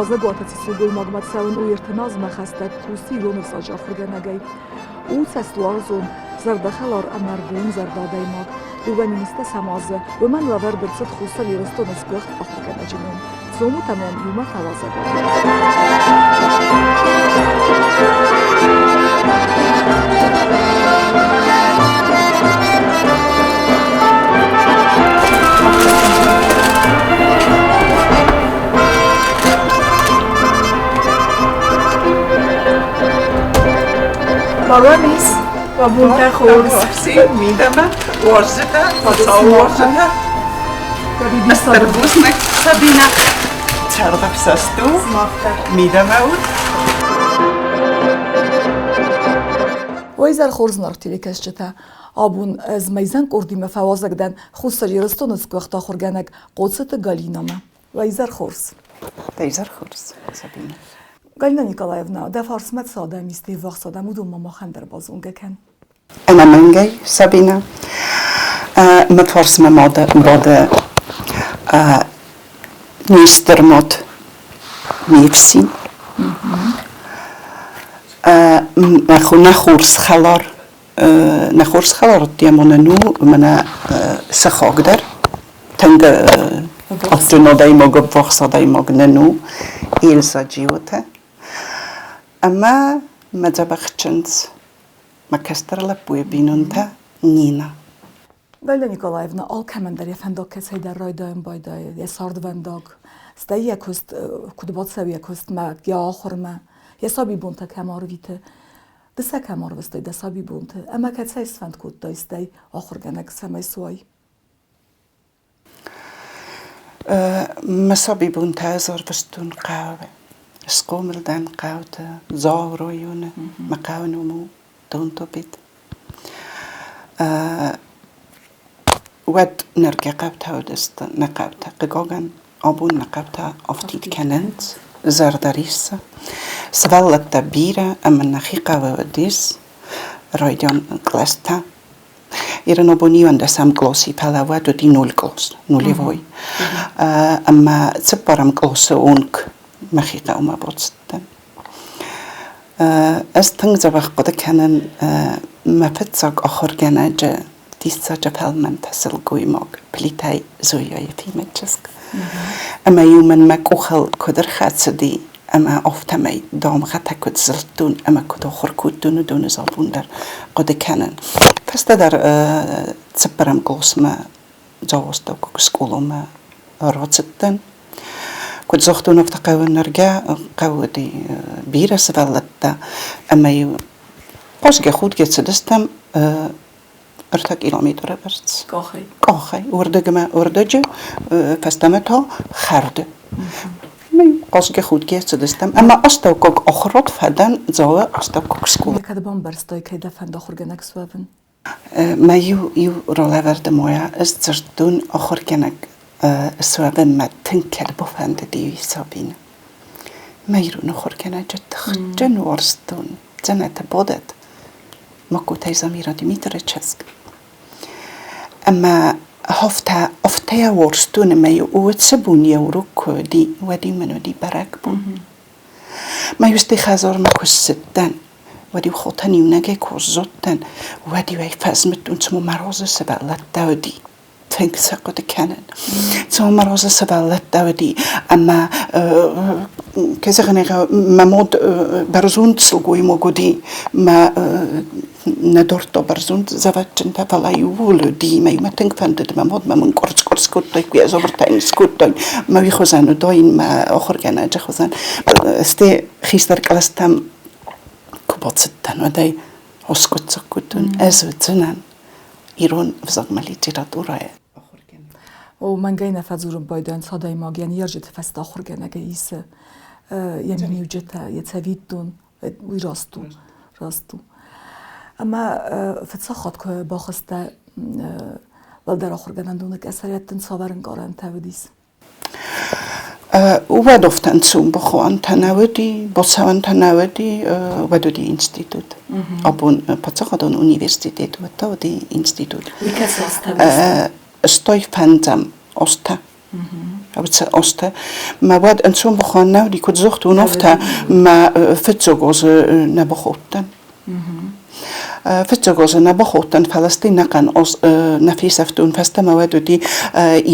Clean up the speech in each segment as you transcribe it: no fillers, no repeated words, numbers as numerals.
Уазӕгуаты цы сылгоймагмӕ цӕуын, уый 30 азмӕ хӕстӕг кусы ирон ӕвзаджы ахуыргӕнӕгӕй. У цӕстуарзон, зӕрдӕхӕлар ӕмӕ ӕргомзӕрдӕ адӕймаг. 2 010 азы уымӕн лӕвӕрд ӕрцыд Хуссар Ирыстоны сгуыхт ахуыргӕнӕджы ном. Цомут ӕмӕ иумӕ фӕуазӕг Бауӕмис, уӕ бонтӕ хорз. Мидӕмӕ, уазджытӕ, Хуыцауы уазджытӕ. Стыр бузныг, Сабинӕ. Цӕрдӕфсӕст у. Мидӕмӕ ут. Уӕ изӕр хорз, наргъ телекӕсджытӕ. Абон ӕз Мӕйдзӕн къордимӕ фӕуазӕг дӕн Хуссар Ирыстоны сгуыхт ахуыргӕнӕг Хъоцыты Галинӕмӕ. Уӕ изӕр хорз. Дӕ изӕр хорз, Сабинӕ. Галина Николаевна, дӕ фарсмӕ цы адӕм ис, де ввахс адӕм, уыдонмӕ махӕн дӕр базонгӕ кӕн. Ӕнӕмӕнгӕй, Сабинӕ. Мӕ фарсмӕ бады не стыр мад, ме фсин. Нӕ хорз хӕлар, нӕ хорз хӕлӕртти амонӕн у мӕнӕ сыхаг дӕр. Тынг адджын адӕймаг, ӕввахс адӕймаг нын у Эльза Джиотӕ. Ӕмӕ мӕ дзӕбӕх чындз, мӕ кӕстӕр лӕппуйы бинонтӕ Нина. Галина Николаевна, алкӕмӕн дӕр йӕ фӕндаг кӕцӕйдӕр райдайын байдайы, йӕ цардвӕндаг, стӕй йӕ куыст, куыд бацӕуы йӕ куыстмӕ, йӕ ахуырмӕ, йӕ сабибонтӕ кӕм арвиты. Ды сӕ кӕм арвыстай дӕ сабибонты ӕмӕ кӕцӕй сфӕнд кодтай стӕй ахуыргӕнӕг цӕмӕй суай? Мӕ сабибонтӕ ӕз ӕрвыстон хъӕуы. Схъомыл дӕн хъӕуты, Дзауы районы, мӕ хъӕуы ном у Донтобет. Уӕд нӕргӕ хъӕутӕ уыдысты, нӕ хъӕутӕ, хъыгагӕн, абон нӕ хъӕутӕ афтид кӕнынц, зӕрдӕ риссы. Сывӕллӕттӕ бирӕ ӕмӕ нӕхи хъӕуы уыдис райдиан кълӕстӕ. Ирон абон иуӕндӕсӕм къласи, фӕлӕ уӕд уыди нуль кълас, нулевой. Ӕмӕ цыппӕрӕм къласы онг мӕхи хъӕумӕ бацыдтӕн. Ӕз тынг дзӕбӕх хъуыды кӕнын мӕ фыццаг ахуыргӕнӕджы диссаджы фӕлмӕнтӕ сылгоймаг Плитӕй Зоя Ефимы чызг. Ӕмӕ-иу мын мӕ къухыл куыд ӕрхӕцыди ӕмӕ афтӕмӕй дамгъӕтӕ куыд зылдтон ӕмӕ куыд ахуыр кодтон, уыдоны абон дӕр хъуыды кӕнын. Фӕстӕдӕр цыппӕрӕм къласмӕ Дзауы скъоламӕ рацыдтӕн. Куыд загътон, афтӕ хъӕуы нӕргӕ, хъӕуы уыди бирӕ сывӕллӕттӕ ӕмӕ-иу хъазгӕ-худгӕ цыдыстӕм 3 километры бӕрц. Къахӕй? Къахӕй. Уырдыгмӕ уырдыджы, фӕстӕмӕ та хӕрды. Хъазгӕ-худгӕ цыдыстӕм ӕмӕ астӕуккаг ахуырад фӕдӕн Дзауы астӕуккаг скъола. Кӕд бамбӕрстай, кӕй дӕ фӕнды ахуыргӕнӕг суӕвын? Мӕ иу иу ралӕвӕрды мойӕ ӕз дзырдтон ахуыргӕнӕг суӕвынмӕ тынг кӕд бафӕндыди уый Сабины. Мӕ ирон ахуыргӕнӕджы тыхджын уарзтон, дзӕнӕты бадӕд Маккутӕй Замира Димитры чызг. Ӕмӕ афтӕ, афтӕ йӕ уарзтон ӕмӕ уыцы бон йӕ урок куы уыди, уӕд-иу мын уыди бӕрӕгбон. Мӕ усти хӕдзармӕ куы ссыдтӕн, уӕд-иу хотӕн иунӕгӕй куы аззадтӕн, уӕд-иу ӕй фӕзмыдтон, цыма мӕ разы сывӕллӕттӕ уыди. Тынг сӕ хъуыды кӕнын. Цыма мӕ разы сывӕллӕттӕ уыди ӕмӕ, кӕй зӕгъын ӕй хъӕуы, мӕ мад бӕрзонд сылгоймаг уыди, мӕ нӕ дардта бӕрзонд зӕвӕтджынтӕ, фӕлӕ иууыл уыди, мӕ иумӕ тынг фӕндыд, мӕ мад мӕ мын къуырцц-къуырцц кодтой, куы йӕ дзабыртӕ йын скодтой, мӕ уый хуызӕн уыдаин, мӕ ахуыргӕнӕджы хуызӕн. Стӕй хистӕр кълӕстӕм куы бацыдтӕн, уӕд ӕй аскъуыддзаг кодтон, ӕз уыдзынӕн ирон ӕвзагмӕ литературӕйы О, мӕнгӕй нӕ фӕдзурын байдайынц адӕймаг йӕ ныййарджыты фӕстӕ ахуыргӕнӕгӕй исы йӕ миниуджытӕ, йӕ цӕвиттон, уый раст у, раст у. Ӕмӕ фыццаг хатт куы бахызтӕ уӕлдӕр ахуыргӕнӕндоны къӕсӕрӕй дын цавӕр ӕнкъарӕнтӕ уыдис? Уӕд офтӕн бахуантӕ нӕ уыди, боцӕуӕнтӕ нӕ уыди, уӕд уыди институт. Абон паддзахадон университет, уӕд та уыди институт. Уый кӕцы азтӕ Стой фӕндзӕм азтӕ. уыцы азтӕ. Мӕ уӕд ӕнцон бахуан нӕ уыди, куыд загътон, афтӕ мӕ фыццаг азы нӕ бахаудтӕн. Фыццаг азы нӕ бахаудтӕн, фӕлӕ стӕй нӕхъӕн аз нӕ фесӕфтон. Фӕстӕмӕ уӕд уыди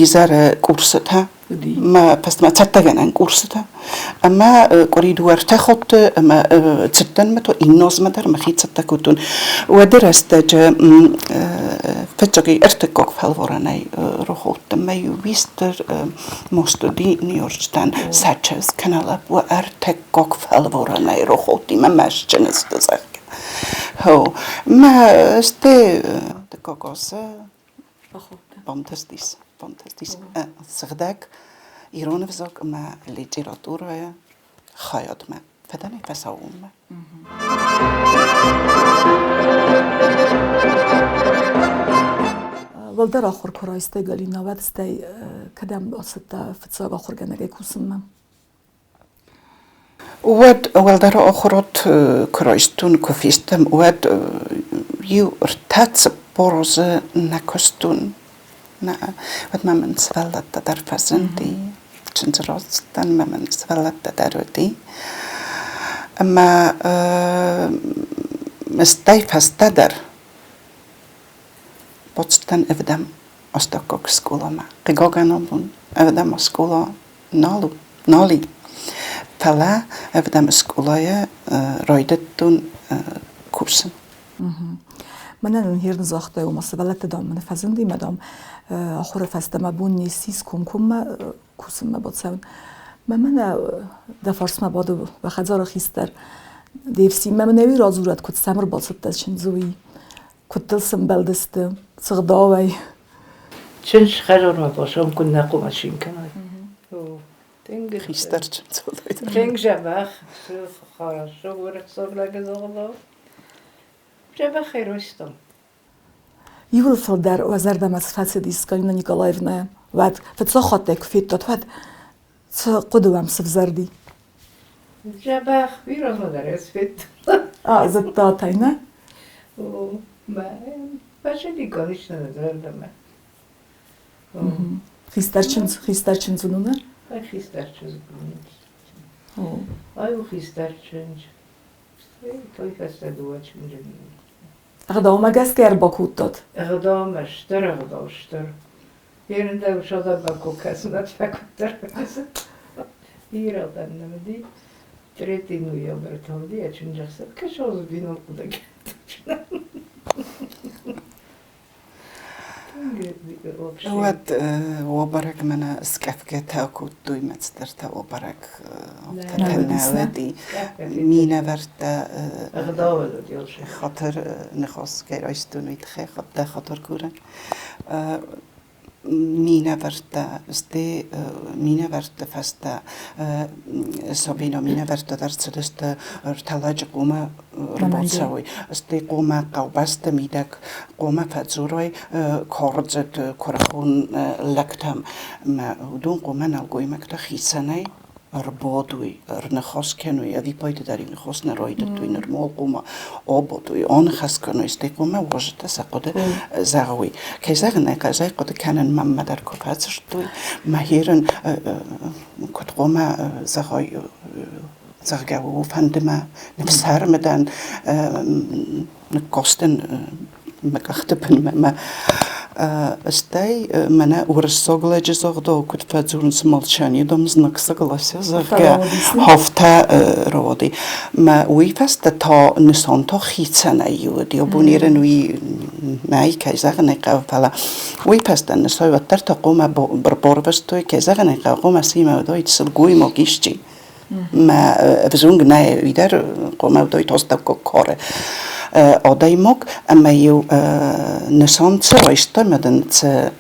изӕры курсытӕ. Мӕ фӕстӕмӕ цӕттӕгӕнӕн курсытӕ. Ӕмӕ къуыри дыууӕ ӕртӕ хатты ӕмӕ цыдтӕн мӕ то иннӕ азмӕ дӕр мӕхи цӕттӕ кодтон. Уӕды рӕстӕджы фыццаг ӕртыккаг фӕлварӕнӕй рахаудтӕн. Мӕ иу стыр мост уыди Нью-Йорчытӕн Сачес кӕнӕ лӕппу ӕртыккаг фӕлварӕнӕй рахаудти мӕ мӕстджын сты, зӕгъгӕ. Хо, мӕ сты дыккаг азы бантыстис, бантыстис сыгъдӕг ирон ӕвзаг ӕмӕ литературӕйы хайадмӕ. Фӕдӕнӕй фӕцӕуынмӕ. Уӕлдӕр ахуыр куы райстай, Галина, уӕд стӕй кӕдӕм бацыдтӕ фыццаг ахуыргӕнӕгӕй кусынмӕ? Уӕд уӕлдӕр ахуырад куы райстон, куы фестӕм, уӕд иу ӕртӕ цыппор азы нӕ куыстон. Нӕ, уӕд ма мын сывӕллӕттӕ дӕр фӕзынди. Чындзы рацыдтӕн, ӕмӕ мын сывӕллӕттӕ дӕр уыди. Ӕмӕ стӕй фӕстӕдӕр бацыдтӕн ӕвдӕм астӕуккаг скъоламӕ. Хъыгагӕн абон ӕвдӕм скъола нал у, нал и. Фӕлӕ ӕвдӕм скъолайы райдыдтон кусын. Мӕнӕн ын хирн загътай, ома сывӕллӕтты, дам, мын фӕзынди, мӕ, дам, ахуыры фӕстӕ мӕ бон не ссис комкоммӕ кусынмӕ бацӕуын. Мӕ мӕнӕ дӕ фарсмӕ бады уӕ хӕдзары хистӕр де фсин. Мӕ мын ӕви радзурӕд, куыд сӕм ӕрбацыдтӕ чындзы, уый, куыд дыл сӕмбӕлдысты, цы гъдауӕй. Чындз хӕдзармӕ бацӕуын куыннӕ хъуамӕ цин кӕнай. Хистӕр чындз Тынг дзӕбӕх, хорошо уырыссаг зӕгъдау. Дзӕбӕх ирыстон. Иуыл фылдӕр уӕ зӕрдӕмӕ цы фӕцыдис Галина Николаевнӕ, уӕд фыццаг хаттӕй куы федтат, уӕд цы хъуыды уӕм сывзӕрди? Дзӕбӕх бирӕ дӕр ӕз федтон. А, зыдтат ӕй, нӕ? О, фӕцыди, конечно, зӕрдӕмӕ. Хистӕр чындз, хистӕр чындз уын у, нӕ? Хистӕр чызг у. Ай у хистӕр чындз. Той фӕстӕ дыууӕ чындзы. Ӕгъдаумӕ гӕсгӕ ӕрбакодтат? Ӕгъдаумӕ, стыр ӕгъдау, стыр. Ерындӕ усадӕбӕл ку кӕсунӕт фӕккуддӕр. Ирӕдӕн нӕ уыди. Третий ноябрь та уыди, а чындзӕхсӕв кӕсоз бинон хъуыдыг. Уӕд уобӕрӕг мӕнӕ скъӕфгӕтӕ кодтой, мӕ цидӕртӕ уобӕрӕг нӕ уӕди минӕвӕрттӕ хатыр ныхас кӕй райстон, уый тыххӕй дӕ хатыр курӕн. Минӕвӕрттӕ сты минӕвӕртты фӕстӕ Сабина минӕвӕрттӕ дӕр цыдысты ӕртӕ лӕджы хъуамӕ ӕрбацӕуой, стӕй хъуамӕ хъӕубӕсты мидӕг хъуамӕ фӕдзурой кардзыд куырыхон лӕгтӕм. Ӕмӕ уыдон хъуамӕ нӕлгоймӕгтӕ хицӕнӕй ӕрбадой, ӕрныхас кӕной, ӕвиппайды дӕр иу ныхас нӕ райдыдтой, нырма хъуамӕ абадой, аныхас кӕной, стӕй хъуамӕ уазджытӕ сӕ хъуыды зӕгъой. Кӕй зӕгъын ӕй хъӕуы, ӕз хъуыды кӕнын мӕнмӕ дӕр куы фӕдзырдтой, мӕ куыд хъуамӕ зӕгъой, зӕгъгӕ, ууыл фӕнды мӕ ныфсӕрмы дӕн, ныккастӕн мӕ къӕхты бынмӕ мӕ стӕй мӕнӕ уырыссаг лӕджы загъдау куыд фӕдзурынц молчание дам знак согласия, зӕгъгӕ, афтӕ рауади. Мӕ уый фӕстӕ та нысан та хицӕнӕй уыди. Абон ирын уый нӕй, кӕй зӕгъын ӕй хъӕуы, фӕлӕ уый фӕстӕ нысан уӕддӕр та хъуамӕ барвыстой, кӕй зӕгъын ӕй хъӕуы, хъуамӕ симӕ уыдаид сылгоймаг исчи. Мӕ ӕвзонг нӕ уый дӕр хъуамӕ уыдаид астӕуккаг кары адӕймаг ӕмӕ-иу нысан цы райста ӕмӕ дын цы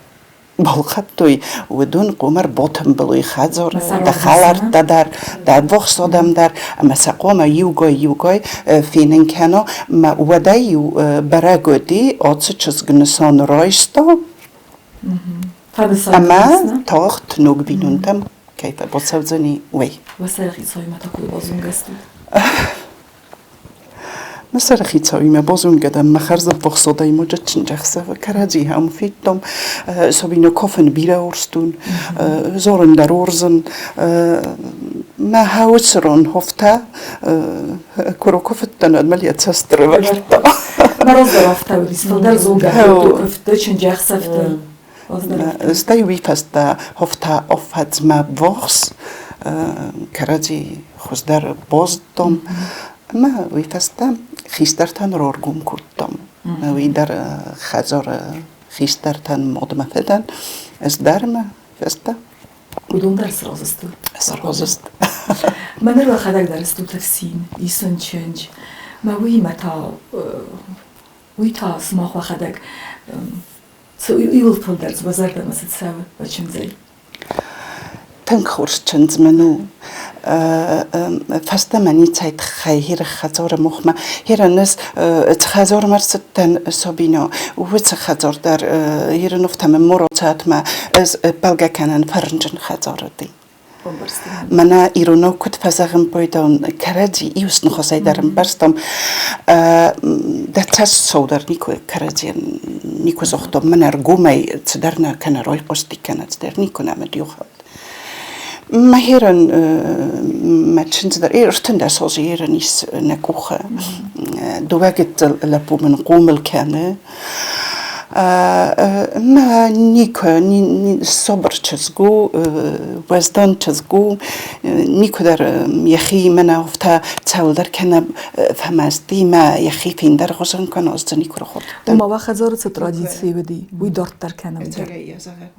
балхӕдтой, уыдон хъуамӕ ӕрбатымбыл уой хӕдзары, дӕ хӕлӕрттӕ дӕр, дӕ ӕввахс адӕм дӕр ӕмӕ сӕ хъуамӕ иугай-иугай фенын кӕна. Мӕ уӕдӕй-иу бӕрӕг уыди, ацы чызг нысан райста ӕмӕ тагъд ног бинонтӕм кӕй бацӕудзӕни, уый. Уӕ сӕрыхицауимӕ та куыд базонгӕ стут? Мӕ сӕры хицауимӕ базонгӕ дӕн, мӕ хӕрзӕввахс адӕймаджы чындзӕхсӕвы кӕрӕдзи ам федтам. Сабина кафын бирӕ уарзтон, зарын дӕр уарзын. Мӕ хӕуыцырон хофтӕ куы ракуывдтӕн, уӕд мыл йӕ цӕст ӕрӕвӕрдта. Мӕ раздӕр афтӕ уыдис, фылдӕр зонгӕ кодтой куывдты, чындзӕхсӕвты. Стӕй уый фӕстӕ хофтӕ афӕдзмӕ ввахс кӕрӕдзи хуыздӕр базыдтам. Ӕмӕ уый фӕстӕ хистӕртӕн раргом кодтам. Уый дӕр хӕдзары хистӕртӕн мадмӕ фӕдӕн, ӕз дӕр мӕ фӕстӕ. Уыдон дӕр сразы сты? Сразы сты. Мӕнӕ уӕхӕдӕг дӕр стут ӕфсин, исын чындз. Мӕ уыимӕ та, уый та сымах уӕхӕдӕг цы иуыл фылдӕр уӕ зӕрдӕмӕ цы цӕуы уӕ чындзӕй? Тынг хорз чындз мын у. Фӕстӕмӕ ницӕй тыххӕй хиры хӕдзары мухмӕ. Хирӕн ӕз цы хӕдзармӕ рцыдтӕн Сабино, уыцы хӕдзар дӕр хиры нывтӕм Муроцатмӕ ӕз бӕлгӕ кӕнын фӕрнджын хӕдзары ди. Мӕнӕ иронау куыд фӕзӕгъын байдон, кӕрӕдзи иу ныхасӕй дӕр ӕмбӕрстам. Дӕ цӕст сау дӕр никуы кӕрӕдзийӕн никуы загътам. Мӕнӕ ӕргомӕй цыдӕр нӕ кӕнӕ райхъуысти, кӕнӕ цыдӕр никуы нӕ мӕ иу хатт. Мӕ херӕн мӕ чындз дӕр 13 азы ерын ис нӕ къухы. Дыууӕ гыццыл лӕппу мын хъомыл кӕны. Мӕ никуы сабыр чызг у, уӕздан чызг у, никуы дӕр йӕхи мӕнӕ афтӕ цӕуылдӕр кӕнӕ фӕмӕсти мӕ йӕхи фендӕргъуызон кӕна, ӕз дзы никуы рахордтон. Ома уӕ хӕдзары цы традици уыди, уый дарддӕр кӕны уый дӕр.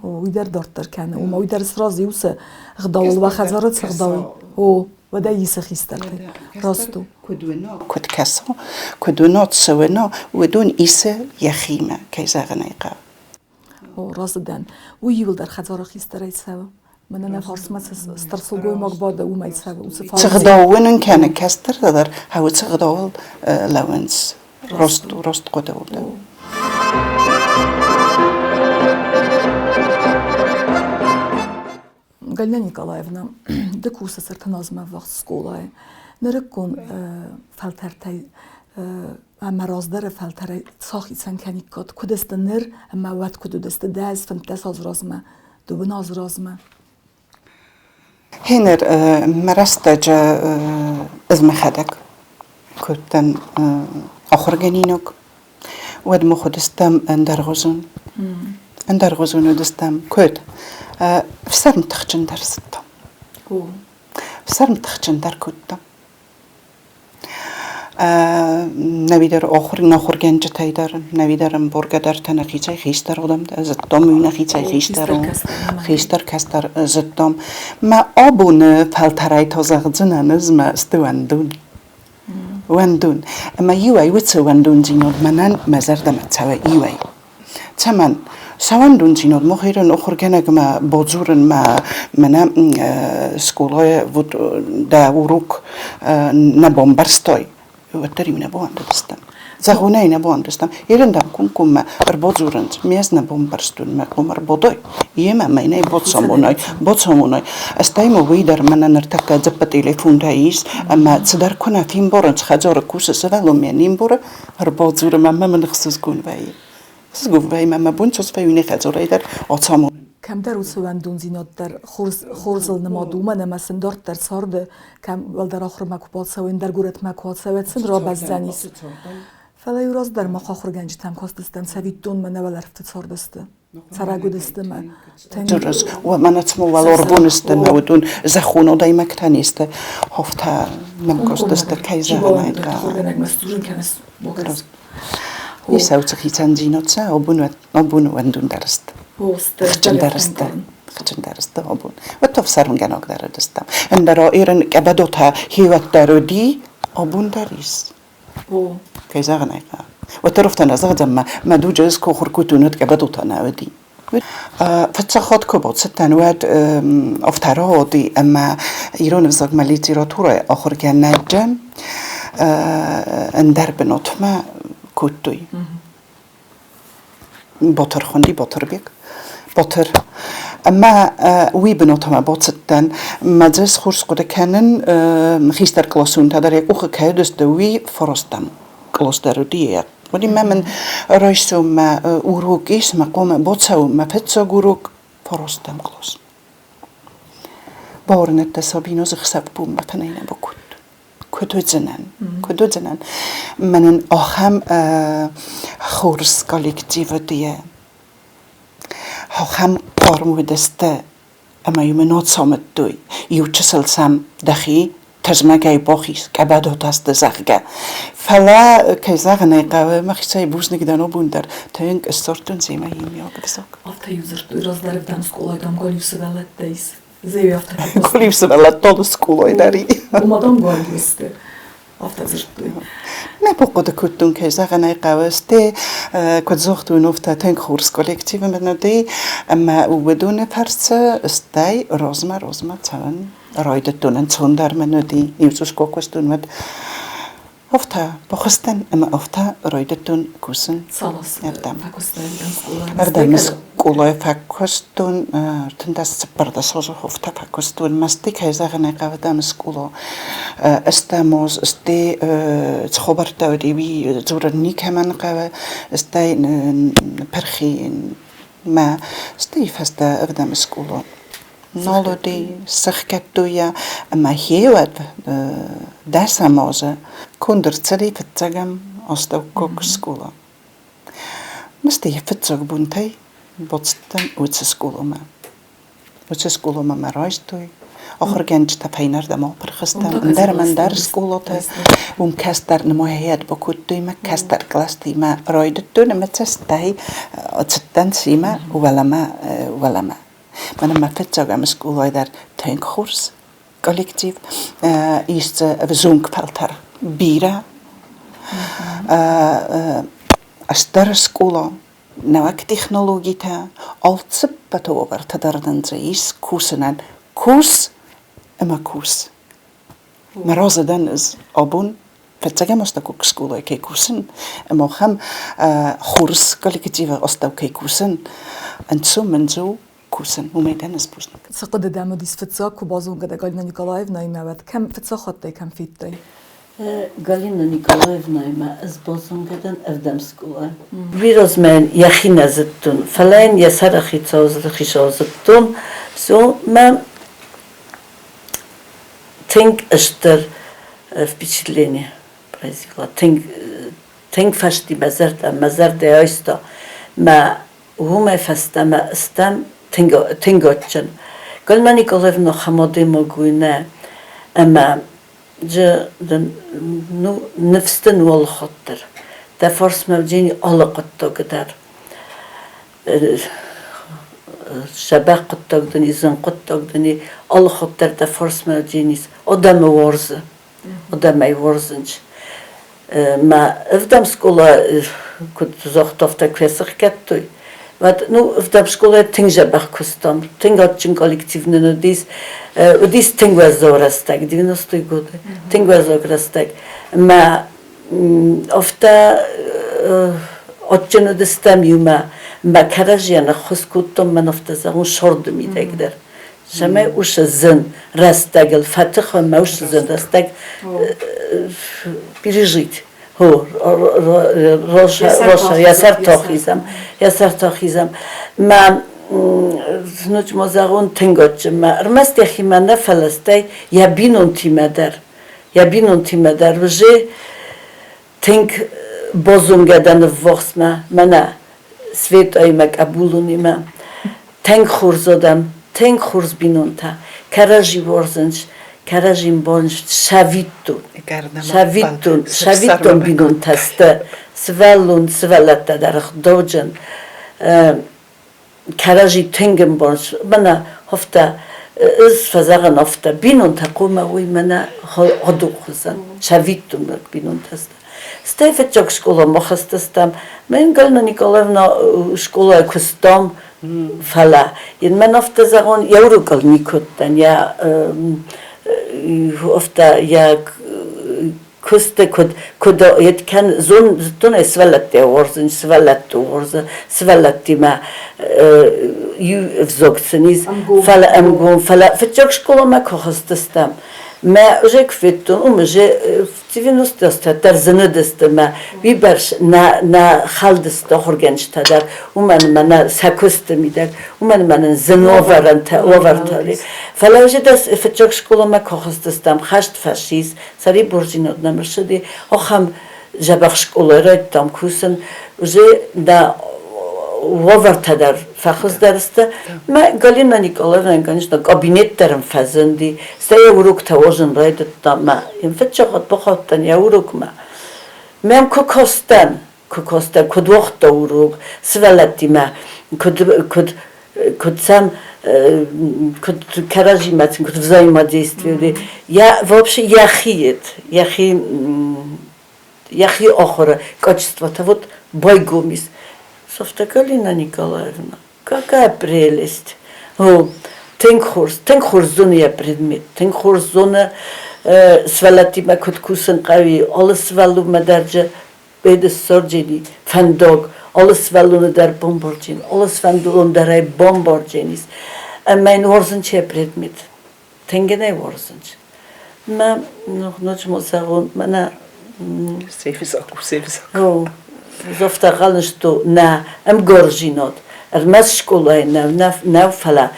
Уый дӕр дарддӕр кӕны. Ома уый дӕр сразы у цы ӕгъдауыл, уӕ хӕдзары цы ӕгъдау О, уӕдӕ исы хистӕртӕй. Раст у. Куыд уына, куыд кӕса, куыд уына, цы уына, уыдон исы йӕхимӕ, кӕй зӕгъын ӕй хъӕуы. О, разы дӕн. Уый иуылдӕр хӕдзары хистӕрӕй цӕуы. Мӕнӕ нӕ фарсмӕ цы стыр сылгоймаг бады, уымӕй цӕуы. Уыцы Цы гъдау уынын кӕны кӕстӕртӕ дӕр, уыцы гъдауыл лӕууынц. Раст, раст хъуыды у. Галина Николаевна, ды кусыс ӕртын азмӕ ӕввахс скъолайы. Нырыккон фӕлтӕртӕй ӕмӕ раздӕры фӕлтӕрӕй цы ахицӕн кӕниккат? Куыд сты ныр ӕмӕ уӕд куыд уыдысты 10, 15 азы размӕ, 20 азы размӕ? Хенер мӕ рӕстӕджы ӕз мӕхӕдӕг кодтон ахуыргӕнинаг. Уӕд мах уыдыстӕм ӕндӕргъуызон. Ӕндӕргъуызон уыдыстӕм. Куыд? Ӕфсӕрм тыхджындӕр цыдтам. Ӕфсӕрм тыхджындӕр кодтам. Нӕуидӕр ахуыргӕнджытӕй дӕр, нӕуидӕр ӕмбаргӕдӕртӕ нӕхицӕй хистӕр адӕмтӕ зыдтам, уый нӕхицӕй хистӕр у, хистӕр кӕстӕр зыдтам. Мӕ абоны фӕлтӕрӕй та зӕгъдзынӕн ӕз мӕ сты уӕндон. Уӕндон. Ӕмӕ иуӕй уыцы уӕндондзинад мӕнӕн мӕ зӕрдӕмӕ цӕуы иуӕй. Цӕмӕн? Сӕ уӕндондзинад мах ирон ахуыргӕнӕгмӕ бадзурынмӕ мӕнӕ скъолайы вот дӕ урок нӕ бамбӕрстай, уӕддӕр-иу нӕ бауӕндыдыстӕм. Зӕгъонӕй нӕ бауӕндыдыстӕм. Ирон дам комкоммӕ ӕрбадзурынц, ме ӕз нӕ бамбӕрстон, мӕ ком ӕрбадай, йемӕ мӕнӕй бацамонай, бацамонай. Стӕй ма уый дӕр мӕнӕ ныртӕккӕ дзыппы телефонтӕ ис, ӕмӕ цыдӕр куы нӕ фембарынц, хӕдзары кусы сывӕллон мӕ не мбары, ӕрбадзуры мӕм ӕмӕ мын ӕхсызгон вӕййы. Ӕхсызгон вӕййы мӕ мӕ бон цас вӕййы не хӕдзарӕй дӕр ацамонын. Кӕмдӕр уыцы уӕндондзинад дӕр хорз, хорзыл нымад у, уымӕн ӕмӕ сын дарддӕр царды, кӕм уӕлдӕр ахуырмӕ куы бацӕуой, ӕндӕр горӕтмӕ куы ацӕуӕд сын рабӕздзӕнис. Фӕлӕ-иу раздӕр мах ахуыргӕнджытӕм кастыстӕм, цӕвиттонмӕ нӕ уӕлӕрвты цардысты. Цӕрӕг уыдысты мӕ Мӕнӕ цыма уӕларвон сты мӕ уыдон зӕххон адӕймӕгтӕ не сты. Афтӕ нӕм кастысты, кӕй зӕгъын ӕй хъӕуы. Исӕуцы хицӕндзинад сӕ абон уӕндондӕр сты. Тыхджындӕр сты. Тыхджындӕр сты абон. Уӕд та ӕфсӕрмгӕнаг дӕр уыдыстӕм. Ӕндӕра ирын къӕбӕдотӕ хиуӕттӕ уыди, абон дӕр ис. Кӕй зӕгъын ӕй хъӕуы. Уӕддӕр афтӕ нӕ зӕгъдзӕн, мӕ мӕ дуджы ӕз куы ахуыр кодтон, уӕд къӕбӕдотӕ нӕ уыди. Фыццаг хатт куы бацыдтӕн, уӕд афтӕ рауади, ӕмӕ ирон ӕвзагмӕ литературӕйы ахуыргӕнӕджы ӕндӕр бынатмӕ кодтой. Батыр хуынди Батырбег. Батыр. Ӕмӕ уый бынатмӕ бацыдтӕн. Мӕ дзы хорз хъуыды кӕнын, хистӕр къласонтӕ дӕр йӕ къухы кӕй уыдысты, уый фӕрӕзтам. кълас дӕр уыди. Уыди мӕ мын райсоммӕ урок ис, мӕ хъуамӕ бацӕуон мӕ фыццаг урок фарастӕм къласмӕ. Бауырныдта Сабинозы хсӕв бонмӕ фынӕй нӕ бакодтон. Куыд уыдзынӕн? Куыд уыдзынӕн? Мӕнӕн ахӕм хорз коллектив уыди. Ахӕм хъарм уыдысты ӕмӕ-иу мын ацамыдтой, иу чысыл сӕм дӕхи тызмӕгӕй бахиз, къӕбӕдотӕ сты, зӕгъгӕ. Фӕлӕ, кӕй зӕгъын ӕй хъӕуы, мӕхицӕй бузныг дӕн абон дӕр, тынг ссардтон семӕ иумиаг ӕвзаг. Афтӕ-иу дзырдтой, раздӕр ӕвдӕм скъолайы дам галиу сывӕллӕттӕ ис. Зӕй афтӕ Галиу сывӕллӕттӕ скъолайы дӕр и. Ома дам галиу сты. Афтӕ дзырдтой. Мӕ бахъуыды кодтон, кӕй зӕгъын ӕй хъӕуы, стӕй куыд загътон, афтӕ тынг хорз коллективы мын уыди, ӕмӕ уыдоны фӕрцы стӕй размӕ-размӕ цӕуын райдыдтон. Ӕнцондӕр мын уыди, иу цъус куы куыстон, уӕд афтӕ бахызтӕн ӕмӕ афтӕ райдыдтон кусын. Цал фӕкуыстай ӕрдӕм скъолайы? Ӕрдӕм скъолайы фӕкуыстон 34 азы афтӕ фӕкуыстон. Мӕсты, кӕй зӕгъын ӕй хъӕуы, дам скъола ӕстӕм аз, стӕй цы хабӕрттӕ уыди, уый дзурын никӕмӕн хъӕуы, стӕй пырхи мӕ, стӕй фӕстӕ ӕвдӕм скъола. Нал уыди, сӕхгӕдтой йӕ ӕмӕ хеуӕд дӕсӕм азы конд ӕрцыди фыццӕгӕм астӕуккаг скъола. Мӕсты йӕ фыццаг бонтӕй бацыдтӕн уыцы скъоламӕ. Уыцы скъоламӕ мӕ райстой. Ахуыргӕнджытӕ фӕйнӕрдӕм апырх стӕм, ӕндӕр ӕмӕ ӕндӕр скъолатӕ. Уым кӕстӕр нымайӕд бакодтой мӕ кӕстӕр кълӕстимӕ райдыдтон ӕмӕ цӕстӕй цыдтӕн семӕ уӕлӕмӕ уӕлӕмӕ. Мӕнӕ мӕ фыццаг ӕм скъолайы дӕр тынг хорз коллектив, ис дзы ӕвзонг фӕлтӕр бирӕ. Стыр скъола, нӕуӕг технологитӕ, алцыппӕт уавӕртӕ дӕр нын дзы ис кусынӕн. Кус ӕмӕ кус. Мӕ разы дӕн ӕз абон фыццӕгӕм астӕуккаг скъолайы кӕй кусын ӕмӕ ахӕм хорз коллективы астӕу кӕй кусын, ӕнцон мын дзы у кусын, уымӕй дӕн ӕз бузныг. Цы хъуыды дӕм уыдис фыццаг, куы базонгӕ дӕ Галина Николаевнаимӕ, уӕд кӕм фыццаг хаттӕй кӕм федтай? Галина Николаевнаимӕ ӕз базонгӕ дӕн ӕвдӕм скъолайы. Уый размӕ йын йӕхи нӕ зыдтон, фӕлӕ йын йӕ сӕрыхицау зыдтон, все мӕ тынг стыр впечатление произвела, тынг тынг фӕсти мӕ зӕрдӕ, мӕ зӕрдӕ айста. Мӕ уымӕй фӕстӕмӕ стӕм тынг тынг адджын. Галина Николаевна хамадемаг уый нӕ, ӕмӕ же дын ну ныфс дын уӕлхуыддӕр. Дӕ фарсмӕ уыдзӕни алы хъуыддаг дӕр. Сӕбӕх хъуыддаг дын и, зын хъуыддаг дын и, алы хатт дӕр дӕ фарсмӕ уыдзӕнис. Адӕмы уарзы, адӕмӕй уарзынц. Мӕ ӕвдӕм скъола куыд загъта, афтӕ куы сӕхгӕдтой, уӕд ну ӕвдӕм скъолайы тынг дзӕбӕх куыстам, тынг адджын коллектив нын уыдис. Уыдис тынг уӕззау рӕстӕг, 90-ы годы, тынг уӕззау рӕстӕг. Мӕ афтӕ адджын уыдыстӕм иумӕ. Мӕ кӕрӕдзийӕн ӕххуыс кодтам, мӕн афтӕ зӕгъын, сӕрды мидӕг дӕр. Цӕмӕй уыцы зын рӕстӕгыл фӕтых ӕмӕ уыцы зын рӕстӕг пережить. Йӕ сӕрты ахизӕм, йӕ сӕрты ахизӕм. Мӕ ноджы ма зӕгъон тынг адджын мӕ ӕрмӕст йӕхимӕ нӕ, фӕлӕ стӕй йӕ бинонтимӕ дӕр. Йӕ бинонтимӕ дӕр уже тынг базонгӕ дӕн ӕввахсмӕ, мӕнӕ Светӕимӕ, Къӕбулонимӕ. Тынг хорз адӕм, тынг хорз бинонтӕ, кӕрӕдзи уарзынц, кӕрӕдзи мбарынц, цӕвиттон, цӕвиттон, цӕвиттон бинонтӕ сты. Сывӕллон, сывӕллӕттӕ дӕр ӕгъдауджын, кӕрӕдзи тынг ӕмбарынц. Мӕнӕ афтӕ ӕз фӕзӕгъын афтӕ, бинонтӕ хъуамӕ уой мӕнӕ гъдуг хуызӕн, цӕвиттон бинонтӕ сты. Стӕй фыццаг скъоламӕ хызтыстӕм. Мӕн Галина Николаевна скъолайы куыстам, фӕлӕ йын мӕн афтӕ зӕгъон, йӕ урокыл никуы уыдтӕн, йӕ афтӕ йӕ куысты куыд куыд кӕн зыдтон ӕй сывӕллӕттӕ уарзын, сывӕллӕтты уарзы, сывӕллӕттимӕ иу ӕвзаг сын ис, фӕлӕ ӕмгом, фӕлӕ фыццаг скъоламӕ куы хызтыстӕм. Мӕ уже куы федтон, уым уже 90 дӕр зыныдысты мӕ уыйбӕрц нӕ нӕ хӕлдысты ахуыргӕнджытӕ дӕр, уымӕн ӕмӕ нӕ сӕ куысты мидӕг, уымӕн ӕмӕ нын зын уавӕрӕнтӕ уавӕртӕ. Фӕлӕ уже дӕ фыццаг скъоламӕ куы хызтыстӕм, хӕст фӕцис, сӕрибордзинад нӕм ӕрцыди, ахӕм дзӕбӕх скъолайы райдыдтам кусын, уже нӕ уавӕртӕ дӕр фӕхуыздӕр сты. Мӕ Галина Николаевна, конечно, кабинет дӕр ын фӕзынди, стӕй йӕ уроктӕ уозын райдыдта мӕ йын фыццаг хатт бахаудтӕн йӕ урокмӕ. Мӕм куы кастӕн, куы кастӕн, куыд уагъта урок, сывӕллӕттимӕ куыд, куыд, куыд сӕм куыд кӕрӕдзимӕ сын куыд взаимодействовали. Я вообще йӕхи йӕхи йӕхи ахуыры качествотӕ вот байгом ис. Софта Галина Николаевна, какая прелесть! О, тынг хорз, тынг хорз зоны йӕ предмет, тынг хорз зоны сывӕллӕттимӕ куыд кусын хъӕуы, алы сывӕллонмӕ дӕр же беды фӕндаг, алы сывӕллоны дӕр бамбарджын, алы сывӕллон дӕр ӕй бамбарджын ис. Ӕмӕ йын уарзын чи предмет, тынг ын ӕй уарзын. Мӕ ноджы ма зӕгъон, мӕнӕ Сефизак. Афтӕ гъӕлынсто нӕ ӕмгорзинад. Ӕрмӕст скъолайы нӕ, нӕ, фӕлӕ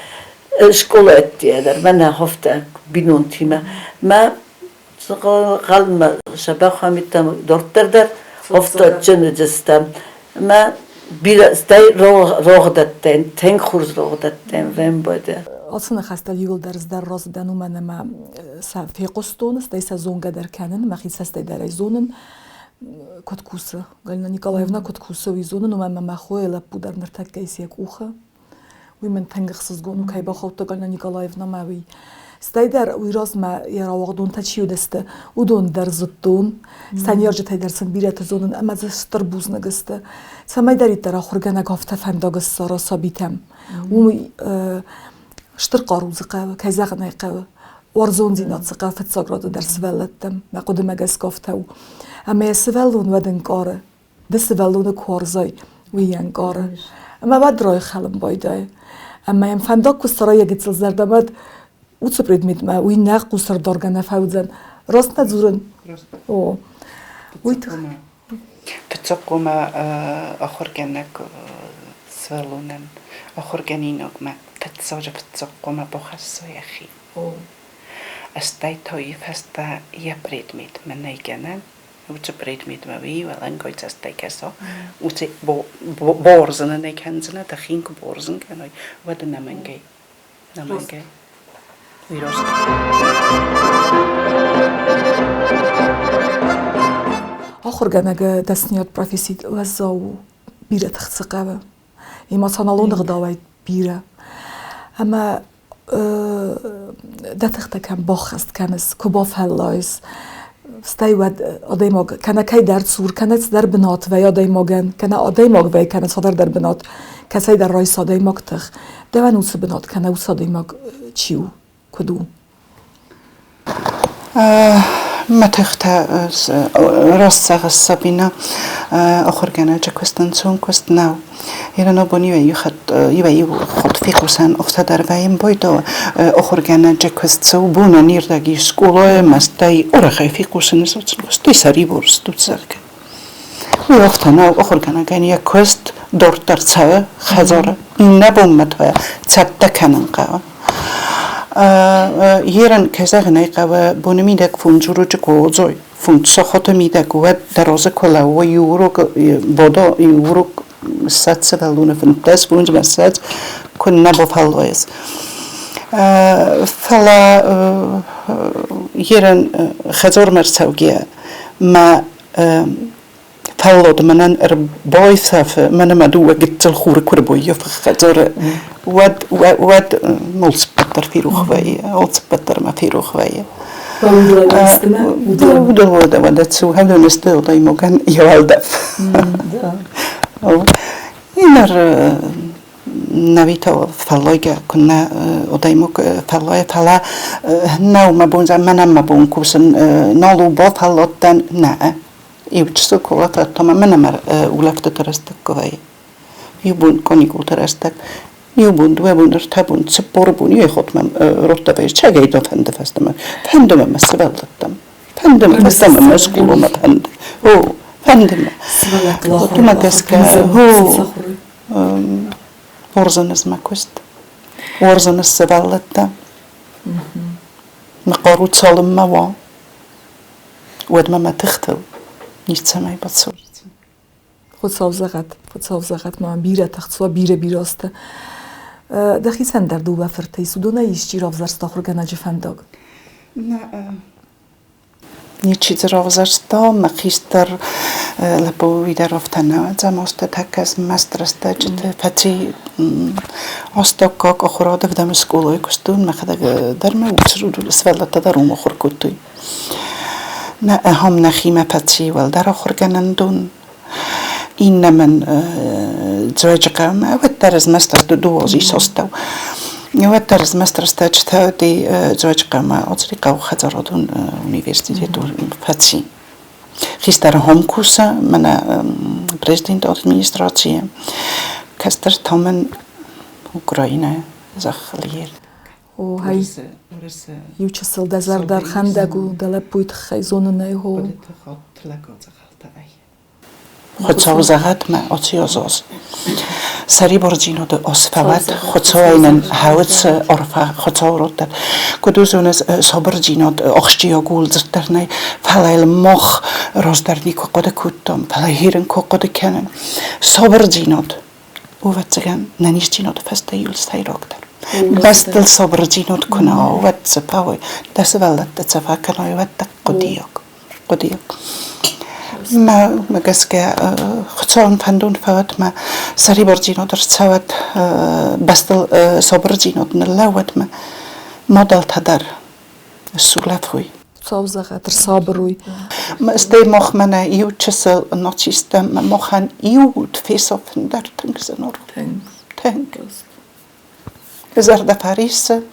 скъолайы ӕддейӕ дӕр мӕнӕ афтӕ бинонтимӕ. Мӕ гъӕлмӕ сӕбӕхамидтам дарддӕр дӕр афтӕ джыныджыстӕм. Мӕ бирӕ стӕй рогъдӕттӕн, тынг хорз рогъдӕттӕн вӕмбӕды. Ацы ныхӕстӕ иуылдӕр дӕр разы дӕн, уымӕн ӕмӕ сӕ фехъуыстон, стӕй сӕ зонгӕ дӕр кӕнын, мӕхи цӕстӕй дӕр ӕй зонын, куыд кусы. Галина Николаевна куыд кусы, уый зонын, уымӕн ӕмӕ мӕ хойы лӕппу дӕр ныртӕккӕ ис йӕ къухы. Уый мын тынг ӕхсызгон у, кӕй бахаудта Галина Николаевнамӕ, уый. Стӕй дӕр уый размӕ йӕ рауагъдонтӕ чи уыдысты, уыдон дӕр зыдтон. Сӕ ныййарджытӕй дӕр сын бирӕты зонын ӕмӕ дзы стыр бузныг сты. Цӕмӕйдӕриддӕр ахуыргӕнӕг афтӕ фӕндаг ссара сабитӕм. Уым стыр хъару дзы хъӕуы, кӕй зӕгъын ӕй хъӕуы. Уарзондзинад дзы хъӕуы фыццаг рады дӕр сывӕллӕттӕм. Мӕ хъуыдымӕ гӕсгӕ афтӕ у. Ӕмӕ йӕ сывӕллон уӕд ӕнкъары, ды сывӕллоны куы уарзай, уый йӕ ӕнкъары. Ӕмӕ уӕд райхӕлын байдайы. Ӕмӕ йӕм фӕндаг куы цӕра йӕ гыццыл зӕрдӕмӕ уыцы предметмӕ, уый нӕ хъусӕрдаргӕ нӕ фӕуыдзӕн. Раст нӕ дзурын? О. Уый тыххӕй. Фыццаг хъуамӕ ахуыргӕнӕг сывӕллонӕн ахуыргӕнинагмӕ фыццаджы фыццаг хъуамӕ бахӕсса йӕхи. Стӕй та уый фӕстӕ йӕ предметмӕ нӕй гӕнӕн, уыцы предметмӕ уый уӕлӕнгай цӕстӕй кӕса, уыцы бауарзын ын ӕй кӕндзынӕ, дӕхи йын куы бауарзын кӕнай, уӕд ӕнӕмӕнгӕй, ӕнӕмӕнгӕй уый раст. Ахуыргӕнӕгы дӕсныйад професси уӕззау у, бирӕ тых дзы хъӕуы. Эмоционалон ӕгъдауӕй бирӕ. Ӕмӕ дӕ тыхтӕ кӕм баххӕст кӕныс, куы бафӕллайыс, стӕй уӕд адӕймаг кӕнӕ кӕйдӕр цур, кӕнӕ цыдӕр бынат вӕййы адӕймагӕн, кӕнӕ адӕймаг вӕййы кӕнӕ цавӕрдӕр бынат, кӕцӕйдӕр райсы адӕймаг тых. Дӕуӕн уыцы бынат кӕнӕ уыцы адӕймаг чи у, куыд у? Мӕ тыхтӕ раст зӕгъыс, Сабинӕ, ахуыргӕнӕджы куыст ӕнцон куыст нӕу. Ирон абон иуӕй-иу хатт иуӕй-иу хатт фехъусӕн ӕхца дӕр вӕййы байдауы. Ахуыргӕнӕджы куыст цӕуы бонӕн ирдӕг ис скъолайы ӕмӕ стӕй арӕхӕй фехъусыны стӕй сӕрибар стут, зӕгъгӕ. Уый афтӕ нӕу, ахуыргӕнӕгӕн йӕ куыст дарддӕр цӕуы хӕдзары, иннӕ бонмӕ та цӕттӕ кӕнын хъӕуы. Ерын, кӕй зӕгъын ӕй хъӕуы, боны мидӕг фондз урочы куы уодзой, фондз сахаты мидӕг, уӕд дӕ разы куы лӕууой иу урок, бодо иу урок 20 сывӕллоны 15, фондзмӕ 20, куыннӕ бафӕллайыс. Фӕлӕ ерын хӕдзармӕ рцӕугӕйӕ мӕ фӕллад мӕнӕн ӕрбайсӕфы, мӕнӕ мӕ дыууӕ гыццыл хуры куы ӕрбаййафы хӕдзары, уӕд уӕд алцыппӕт дӕр ферох вӕййы, алцыппӕт дӕр мӕ ферох вӕййы. Уӕдӕ цы уӕдон сты адӕймагӕн йӕ уӕлдӕф. Иннӕ Навито фӕллойгӕ куыннӕ адӕймаг фӕллойа, фӕлӕ нӕу мӕ бон, мӕнӕн мӕ бон кусын нал у, бафӕлладтӕн, нӕ. Иу чысыл куы улӕфӕд, ӕмӕ мӕнӕ мӕ улӕфтыты рӕстӕг куы вӕййы. Иу бон каникулты рӕстӕг. Иу бон, дыууӕ бон, ӕртӕ бон, 40 бон иу хатт мӕм роттӕ чагӕй дӕ фӕнды фӕстӕмӕ. Фӕнды мӕ мӕ сывӕллӕттӕм. Фӕнды мӕ фӕстӕмӕ мӕ скъоламӕ фӕнды. О, фӕнды мӕ. Уымӕ гӕсгӕ, о, уарзын ӕз мӕ куыст. Уарзын ӕз сывӕллӕттӕ. Мӕ хъару цалынмӕ уа, уӕдмӕ мӕ тыхтыл ницӕмӕй бацӕудзӕн. Хуыцау зӕгъӕд, Хуыцау зӕгъӕд, ма бирӕ тыхцуа, бирӕ бирӕ Дӕхицӕн дӕр дыууӕ фырты ис, уыдонӕй исчи равзӕрста ахуыргӕнӕджы фӕндаг? Ничи дзы равзӕрста, мӕ хистӕр лӕппу уый дӕр афтӕ нӕ ӕдзӕмазтӕ тӕккӕ змӕст рӕстӕджыты фӕци астӕуккаг ахуырады ӕвдӕм скъолайы куыстон, мӕхӕдӕг дӕр мӕ сывӕллӕттӕ дӕр уым ахуыр кодтой. Нӕ ахӕм нӕхимӕ фӕци уӕлдӕр ахуыргӕнӕндон. Иннӕмӕн Дзӕуджыхъӕумӕ уӕддӕр ӕзмӕст дыууӕ исостау. Уӕддӕр ӕзмӕст рӕстӕджытӕ уыди Дзӕуджыхъӕумӕ Оцрихъӕуы хӕдзарадон университет фӕци. Хистӕр хом кусы, мӕнӕ президенты администрацийы. Кӕстӕр та мын Украинӕйы зӕххыл ел. О, хай иу чысыл дӕ зӕрдӕ ӕрхӕндӕг у дӕ лӕппуйы тыххӕй зонынӕй, хо. Хуыцау зӕгъӕд мӕ оци озоз. Сӕрибардзинады ос фӕуӕд, Хуыцауӕй нын хӕуыц арфӕ Хуыцау раттӕд. Куыд уыдзоныс, сабырдзинад ахсджиаг у дзырд дӕр нӕй, фӕлӕ йыл мах раздӕр никуы хъуыды кодтам, фӕлӕ хирын куы хъуыды кӕнӕм. Сабырдзинад ӕвӕццӕгӕн, нӕниздзинады фӕстӕ иуыл сӕйрагдӕр. Бӕстыл сабырдзинад куы нӕ уа, уӕд цы фӕуой, дӕ сывӕллӕттӕ цы фӕкӕной, уӕд дӕ хъуыдыйаг. Хъуыдыйаг. Мӕ гӕсгӕ Хуыцауӕн фӕндон фӕуӕд, мӕ сӕрибардзинад ӕрцӕуӕд, бӕстыл сабырдзинад ныллӕууӕд мӕ мадӕлтӕ дӕр сулӕфой. Хуыцау зӕгъӕд, ӕрсабыр уй. Стӕй мах мӕнӕ иу чысыл нацисттӕ махӕн иу уд фесафын дӕр тынг зын у. Тынг. Зӕрдӕ фӕриссы,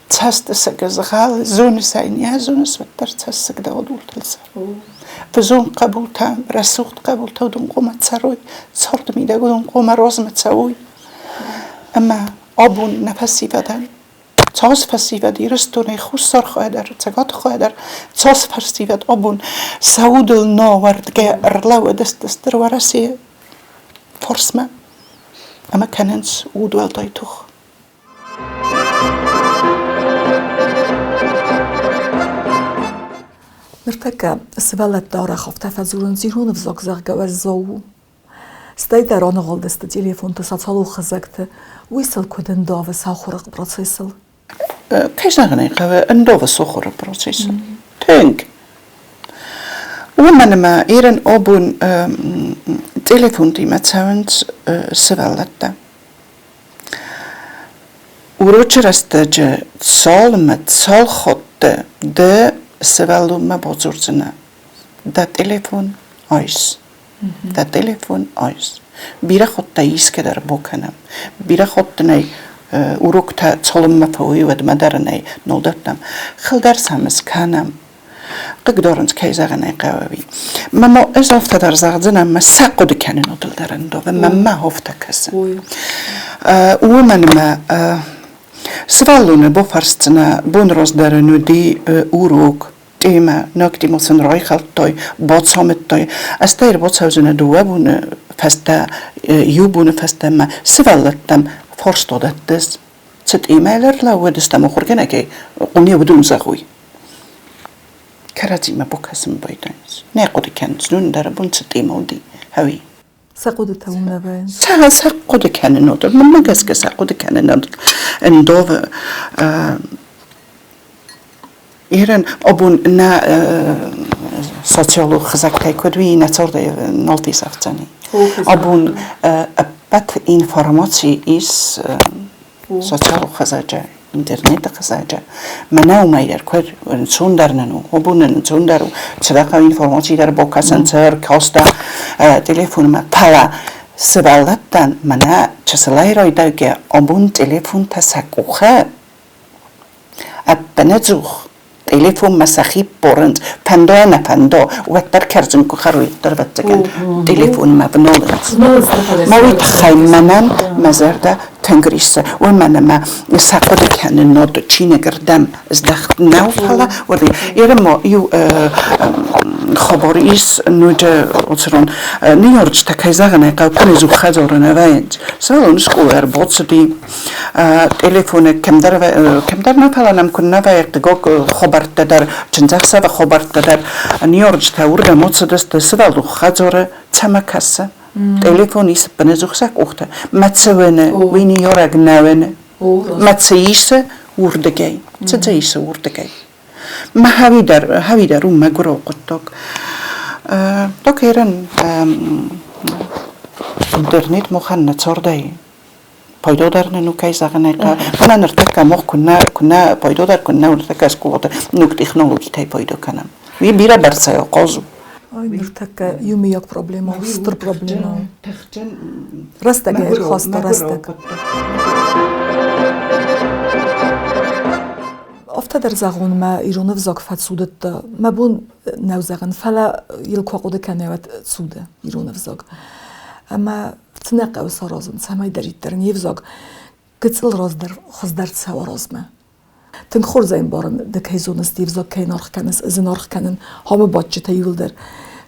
цӕстысыг ызгъӕлы, зоныс ӕй, нӕ зоныс, уӕддӕр цӕссыг дӕ удултыл цӕуы. Фызон хъӕбултӕ, рӕсугъд хъӕбултӕ уыдон хъуамӕ цӕрой, царды мидӕг уыдон хъуамӕ размӕ цӕуой. Ӕмӕ абон нӕ фӕсивӕдӕн Цас фӕсивӕд Ирыстонӕй Хуссар дӕр, Цӕгат дӕр, цас фӕсивӕд абон сӕ удыл науӕрдгӕ ӕрлӕууыдысты Стыр Уӕрӕсейы фарсмӕ ӕмӕ кӕнынц удуӕлдай тох. Ныртӕккӕ сывӕллӕттӕ арӕх афтӕ фӕдзурынц, ирон ӕвзаг, зӕгъгӕ, уӕззау у. Стӕй дӕр аныгъуылдысты телефонты, социалон хызӕгты. Уый сыл куыд ӕндавы сӕ ахуыры процессыл? Кӕй зӕгъын ӕй хъӕуы, ӕндавы сӕ ахуыры процессыл. Тынг. Уымӕн ӕмӕ Ирӕн абон телефонтимӕ цӕуынц сывӕллӕттӕ. Урочы рӕстӕджы цалынмӕ цал хатты ды сывӕллонмӕ бадзурдзынӕ, дӕ телефон айс. Дӕ телефон айс. Бирӕ хаттӕй искӕдӕр бакӕнӕм. Бирӕ хатты нӕй уроктӕ цалынмӕ фӕуой, уӕдмӕ дӕр нӕй нал дӕттӕм. Хылдӕр сӕм скӕнӕм. Хъыгдарынц, кӕй зӕгъын ӕй хъӕуы, уый. Мӕ ӕз афтӕ дӕр зӕгъдзынӕн, мӕ сӕ хъуыды кӕнынадыл дӕр ӕндавы, мӕ афтӕ кӕсы. Уымӕн ӕмӕ сывӕллоны бафӕрсдзынӕ, бон раздӕр ын уыди урок, Темӕ ногтимӕ сын райхӕлдтой, бацамыдтой. Ӕз та ӕрбацӕудзынӕ дыууӕ боны фӕстӕ, иу боны фӕстӕ мӕ сывӕллӕттӕм фарста дӕттыс. Цы темӕйыл ӕрлӕууыдыстӕм ахуыргӕнӕгӕй, хъуыны уыдон зӕгъой. Кӕрӕдзимӕ бакӕсын байдайынц. Нӕ хъуыды кӕнынц, нун дӕр абон цы темӕ уыди, ӕви. Сӕ хъуыдытӕ уым нӕ вӕййынц. Сӕ хъуыды кӕнынад, мӕнмӕ гӕсгӕ сӕ хъуыды кӕнынад ӕндавы Ирӕн абон нӕ социалон хызӕгтӕй куыд уый нӕ цардӕй нал фесӕфдзӕни. Абон ӕппӕт информаци ис социалон хызӕджы, интернеты хызӕджы. Мӕнӕ уымӕй дӕр куыд ӕнцондӕр нын у, абон нын ӕнцондӕр у, цыдӕр информаци дӕр бакӕсӕн, цы ӕркаста телефонмӕ. Фӕлӕ сывӕллӕттӕн мӕнӕ чысылӕй райдайгӕ абон телефонтӕ сӕ къухы Ӕппынӕдзух телефонмӕ сӕхи ппорынц, фӕндо ӕнӕ фӕндо, уӕддӕр кӕрдзын куы хӕрой, уӕддӕр, ӕвӕццӕгӕн, телефонмӕ вналынц. Мӕ уый тыххӕй мӕнӕн мӕ зӕрдӕ тынг Тынг риссы, уымӕн ӕмӕ сӕ хъуыды кӕнынад чиныгырдӕм здӕхт нӕу, фӕлӕ Еремо иу хабар ис ноджы уыцырон ныййарджытӕ, кӕй зӕгъын ӕй хъӕуы, ӕнӕдзух хӕдзары нӕ вӕййынц. Сывӕллон скъолайы ӕрбацыди, телефоны кӕмдӕр, кӕмдӕр нӕ, фӕлӕ нӕм куыннӕ вӕййы хъыгаг хабӕрттӕ дӕр, чындзӕхсӕвы хабӕрттӕ дӕр. Ныййарджытӕ уырдӕм ацыдысты, сывӕллон хӕдзары цӕмӕ кӕсы? Телефон ис ӕппынӕдзух сӕ къухты. Мӕ цӕуӕны, уый ныййарӕг нӕ уыны. Мӕ цы исы уырдыгӕй? Цы дзы исы уырдыгӕй? Мӕ хӕви дӕр у мӕгуырау хъуыддаг. Токерӕн интернет махӕн нӕ цардӕй пайда дӕр нын у, кӕй зӕгъын ӕй хъӕуы. Фӕлӕ ныртӕккӕ мах куыннӕ пайда дӕр куыннӕ у, ныртӕккӕ скъолаты ног технологитӕй пайда кӕнӕм. Уый бирӕ бӕрцӕй ахъаз у. Ай, ныртӕккӕ иумӕйаг проблемӕ у, стыр проблемӕ у. Рӕстӕгӕй ӕрхаста рӕстӕг. Афтӕ дӕр зӕгъон, мӕ ирон ӕвзаг фӕцудыдта. Мӕ бон нӕу зӕгъын, фӕлӕ йыл куы ахъуыды кӕнай, уӕд цуды ирон ӕвзаг. Ӕмӕ цы нӕ хъӕуы саразын, цӕмӕйдӕриддӕр не взаг гыццыл раздӕр хуыздӕр цӕуа размӕ. Тынг хорз ӕмбарын, ды кӕй зоныс, де взаг кӕй аргъ кӕныс, ӕз ын аргъ кӕнын, хамы бадджытӕ иууылдӕр.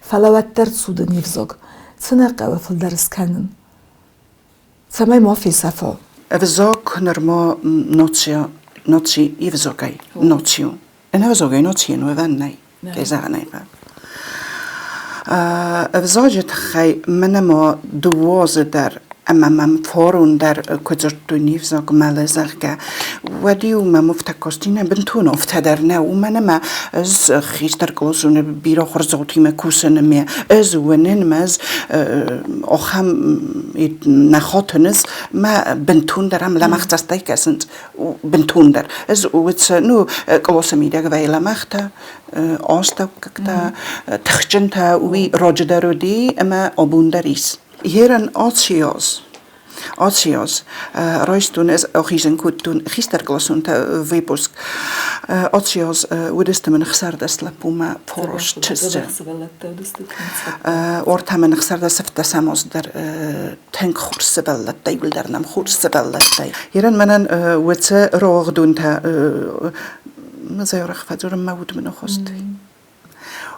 Фӕлӕ уӕддӕр цуды не взаг. Цы нӕ хъӕуы фылдӕр скӕнын, цӕмӕй ма фесӕфа? Ӕвзаг нырма наци, наци ӕвзагӕй наци у. Ӕнӕ ӕвзагӕй нацийӕн уӕвӕн нӕй, кӕй зӕгъын ӕй хъӕуы. Ӕвзаджы тыххӕй мӕнӕ ма дыууӕ азы дӕр ӕмӕ мӕм фарон дӕр куы дзырдтой не взаг мӕлы, зӕгъгӕ, уӕд-иу мӕм афтӕ касти, нӕ бынтон афтӕ дӕр нӕ, уымӕн ӕмӕ ӕз хистӕр къласы бирӕ ахуырдзаутимӕ кусын ӕмӕ ӕз уынын, мӕ ӕз ахӕм нӕ хатын ӕз мӕ бынтондӕр ам лӕмӕгъдзастӕй кӕсынц, бынтондӕр. Ӕз уыцы, ну, къласы мидӕг вӕййы лӕмӕгътӕ, астӕуккӕгтӕ, тыхджынтӕ, уый раджы дӕр уыди ӕмӕ абон дӕр ис. Ерӕн аци аз райстон ӕз ахизын кодтон хистӕркъласонтӕ выпуск. Аци аз уыдысты мын 16 лӕппумӕ фараст чызджы. Ортӕ мын 16 ӕвддӕсӕм аз дӕр тынг хорз сывӕллӕттӕ, иуылдӕр нӕм хорз сывӕллӕттӕ. Ерӕн мӕнӕн уыцы рогъдунтӕ мӕ фӕдзурын мӕ уд мын охостой.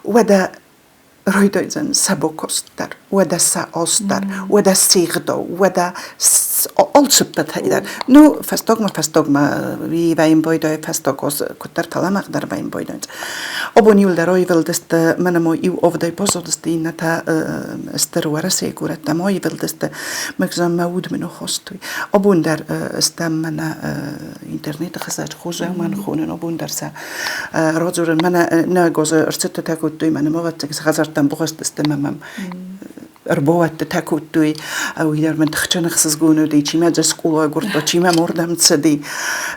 Уӕдӕ райдайдзӕн сӕ бокост дӕр, уӕдӕ сӕ ос дӕр, уӕдӕ сигъдау, уӕдӕ алцыппӕтӕй дӕр. Ну, фӕстагмӕ вӕййын байдайы фӕстаг аз куыддӕр фӕлӕмӕгъдӕр вӕййын байдайынц. Абон иуылдӕр аивылдысты, мӕнӕ ма иу авдӕй баззадысты, иннӕтӕ стыр Уӕрӕсейы горӕттӕм аивылдысты. Мӕ мӕ уд мын ахастой. Абон дӕр стӕм мӕнӕ интернеты хызӕджы хорзӕхмӕ хонын, абон дӕр сӕ радзурын. Мӕнӕ нӕ газы ӕрцыдтытӕ кодтой, мӕнӕ ма ӕвӕццӕгӕн сӕ хӕдзӕрттӕм бахызтысты ӕмӕ мӕм ӕрбауӕдтытӕ кодтой. Уый дӕр мын тыхджын ӕхсызгон уыди, чи мӕ дзы скъола агуырдта, чи мӕм уырдӕм цыди.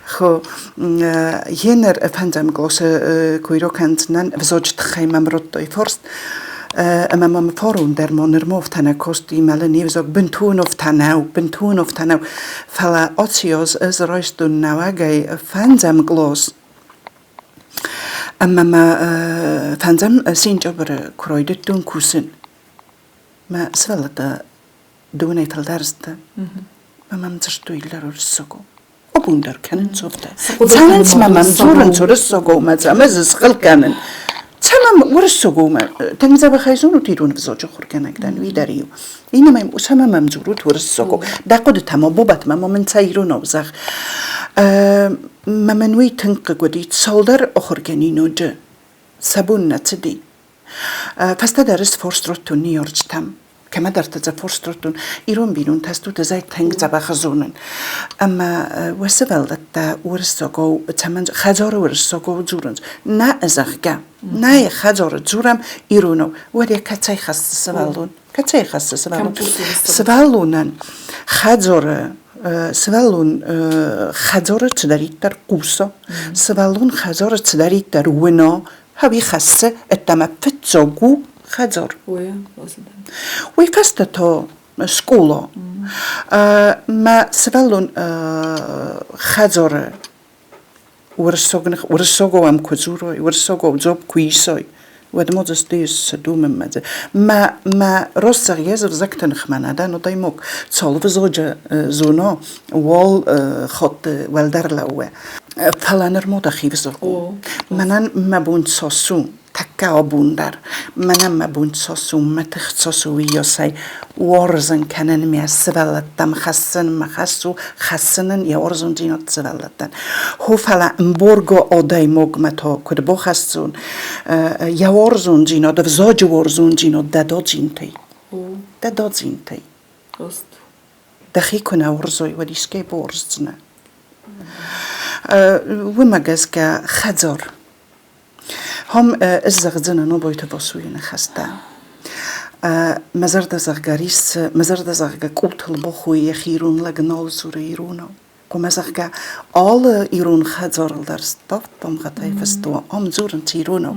Хо, еныр фӕндзӕм къласы куы кӕндзынӕн, взоджы тыххӕй мӕм радтой фарст. Ӕмӕ мӕм фарон дӕр ма нырма афтӕ нӕ касти, мӕлы не взаг бынтон афтӕ нӕу, бынтон афтӕ нӕу. Фӕлӕ аци аз ӕз райстон нӕуӕгӕй фӕндзӕм кълас. Ӕмӕ мӕ фӕндзӕм сентябры куы райдыдтон кусын, мӕ сывӕллӕттӕ дыууынӕй фылдӕр сты. Мӕ мӕм дзырдтой лӕрурсыгу. Абон дӕр кӕнынц афтӕ. Цӕуынц мӕ мӕм дзурынц уырыссагау-мӕ, ӕмӕ дзы схыл кӕнын. Цӕмӕн уырыссагау-мӕ? Тынг дзӕбӕхӕй зонут ирон ӕвзаджы ахуыргӕнӕг дӕн, уый дӕр иу. Иннӕмӕй цӕмӕ мӕм дзурут уырыссагау? Дӕ хъуыдытӕ ма бабӕтмӕ ма мын цӕ иронау зӕгъ. Мӕ мын уый тынг хъыг уыди. Цалдӕр ахуыргӕниноджы сӕ бон нӕ цыди. Фӕстӕдӕр ӕз форст радтон ныййарджытӕм. Кӕмӕдӕрты дзы форст радтон. Ирон бинонтӕ стут, ӕз ӕй тынг дзӕбӕх зонын. Ӕмӕ уӕ сывӕллӕттӕ уырыссагау цӕмӕн хӕдзары уырыссагау дзурынц? Нӕ, зӕгъгӕ, нӕ хӕдзары дзурӕм иронау. Уӕд йӕ кӕцӕй хӕссы сывӕллон? Кӕцӕй хӕссы сывӕллон? Сывӕллонӕн хӕдзары сывӕллон хӕдзары цыдӕриддӕр хъуса, сывӕллон хӕдзары цыдӕриддӕр уына, Хауи хӕссы ӕддӕмӕ фыццаг у хӕдзар. Уый фӕстӕ та скъола. Мӕ сывӕллон хӕдзары уырыссагау ӕм куы дзурой, уырыссагау дзуапп куы исой, Уӕд мо дзы ссыдумынмӕ дзы. Мӕ мӕ россӕг йе взӕгты ныхмӕ нӕ дӕн удӕймог. Цалвызоджы зоно уал хатты уӕлдӕр лӕууы. Фӕлӕ нырма дӕхи взаг у. Мӕнӕн мӕ бон цас у, тӕккӕ абон дӕр. Мӕнӕн мӕ бон цас у, мӕ тых цас у, уыйасӕй уарзын кӕнын мӕ сывӕллӕттӕм хӕссын мӕ хӕс у, хӕссын ын йӕ уарзондзинад сывӕллӕттӕн. Хо, фӕлӕ ӕмбаргӕ адӕймагмӕ та куыд бахӕссон йӕ уарзондзинад, ӕвзаджы уарзондзинад дӕ дадзинтӕй? Дӕ дадзинтӕй. Дӕхи куы нӕ уарзой, уӕд искӕй бауарздзынӕ. Уымӕ гӕсгӕ хӕдзар Хом ӕз зӕгъдзынӕн Обойты Васойы ныхӕстӕ. Мӕ зӕрдӕ зӕгъгӕ риссы, мӕ зӕрдӕ зӕгъгӕ къултыл бохойы йӕхи ирон лӕг нал дзуры иронау. Хъуамӕ зӕгъгӕ алы ирон хӕдзарыл дӕр ставд дамгъӕтӕй фыст уа, ам дзурынц иронау.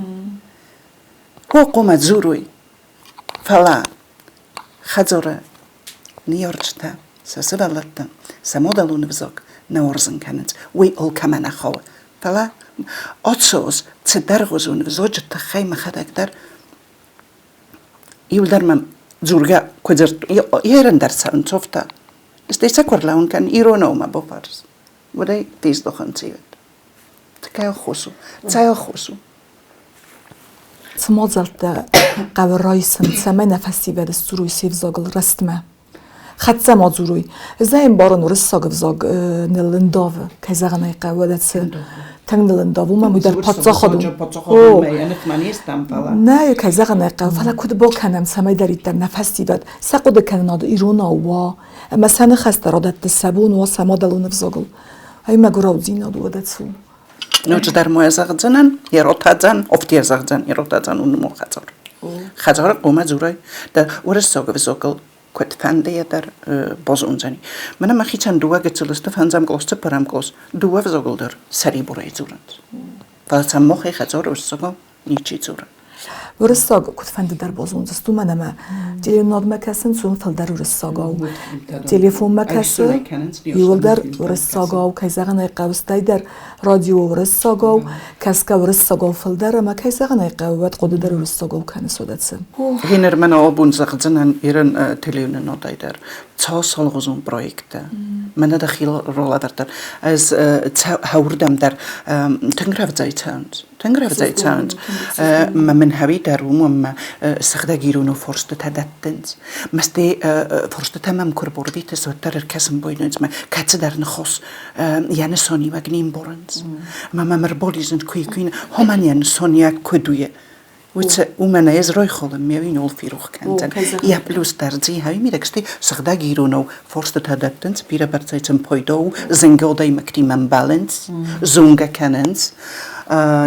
Хо хъуамӕ дзурой, фӕлӕ хӕдзары ныййарджытӕ сӕ сывӕллӕттӕн сӕ мадӕлон ӕвзаг нӕ уарзын кӕнынц, уый алкӕмӕ нӕ хауы. Фӕлӕ ацыуыз цыдӕргъуызон ӕвзаджы тыххӕй мӕхӕдӕг дӕр иуылдӕр мӕм дзургӕ куы дзырдтой, ерын дӕр цӕуынц офтӕ. Стӕй сӕ куы ӕрлӕууын кӕн, иронау мӕ бафарс. Уӕд ӕй фездохын цъиуӕд. Цӕй аххос у? Цӕй аххос у? Цы мадзӕлттӕ хъӕуы райсын, цӕмӕй нӕ фӕсивӕд сдзурой се взагыл рӕстмӕ? Хӕццӕ ма дзурой. Ӕз ӕй ӕмбарын, уырыссаг ӕвзаг ныл ӕндавы, кӕй зӕгъын ӕй хъӕуы, уӕдӕ цы тынг ныл ӕндавы, уымӕн уый дӕр паддзахад у. Нӕ, кӕй зӕгъын ӕй хъӕуы, фӕлӕ куыд бакӕнӕм, цӕмӕйдӕриддӕр нӕ фӕсивӕд сӕ хъуыдыкӕнынад иронау уа ӕмӕ сӕ ныхӕстӕ радӕтты сӕ бон уа сӕ мадӕлон ӕвзагыл. Ай мӕгуыраудзинад у, уӕдӕ цы у? Ноджыдӕр ма зӕгъдзынӕн, Еротадзӕн, офтиа зӕгъдзӕн, Еротадзӕн у нымо хӕдзар. Хӕдзары хъуамӕ дзурай, дӕ уырыссаг ӕвзагыл куыдфӕндыйӕ дӕр базондзӕни. Мӕнӕ мӕхицӕн дыууӕ гыццыл сты, фӕндзӕм кълас, цыппӕрӕм кълас, дыууӕ ӕвзагыл дӕр сӕрибарӕй дзурынц. Фӕлӕ сӕм махӕй хӕдзары уырыссагау ничи дзуры. Уырыссаг куыдфӕнды дӕр базондзысты, уымӕн ӕмӕ телеуынадмӕ кӕсынц, уым фылдӕр уырыссагау. Телефонмӕ кӕсы, иууылдӕр уырыссагау, кӕй зӕгъын ӕй хъӕуы, стӕй дӕр радио уырыссагау, кӕсгӕ уырыссагау фылдӕр ӕмӕ кӕй зӕгъын ӕй хъӕуы, уӕд хъуыды дӕр уырыссагау кӕныс, уӕдӕ цы. Гъеныр мӕнӕ абон зӕгъдзынӕн ирон телеуынынадӕй дӕр. Цас алыгъуызон проекттӕ. Мӕнӕ дӕхи ролӕвӕрд дӕр. Ӕз хӕуырдӕм дӕр тынг рӕвдзӕй цӕуынц. Тынг рӕвдзӕй цӕуынц. Мӕ мын хӕуи дӕр уым ӕмӕ сыгъдӕг ироны форстытӕ дӕттынц. Мӕсты форстытӕ мӕм куы рборвитыс, уӕддӕр ӕркӕсын бойнынц мӕ кӕцыдӕр ныхос йӕ нысаниуӕг не мбарынц. Ӕмӕ мӕм ӕрбалидзынц куы куы хомӕн йӕ нысаниуӕг куыд у Уыцы уымӕн ӕз райхалын ме уин ол ферох кӕндзӕн. Йӕ плюс дӕр дзы хӕй мидӕг стӕй сыгъдӕг иронау форстытӕ дӕттынц, бирӕбӕрцӕй сын пайда у, зынгӕ адӕймӕгтимӕ ӕмбӕлынц, зонгӕ кӕнынц,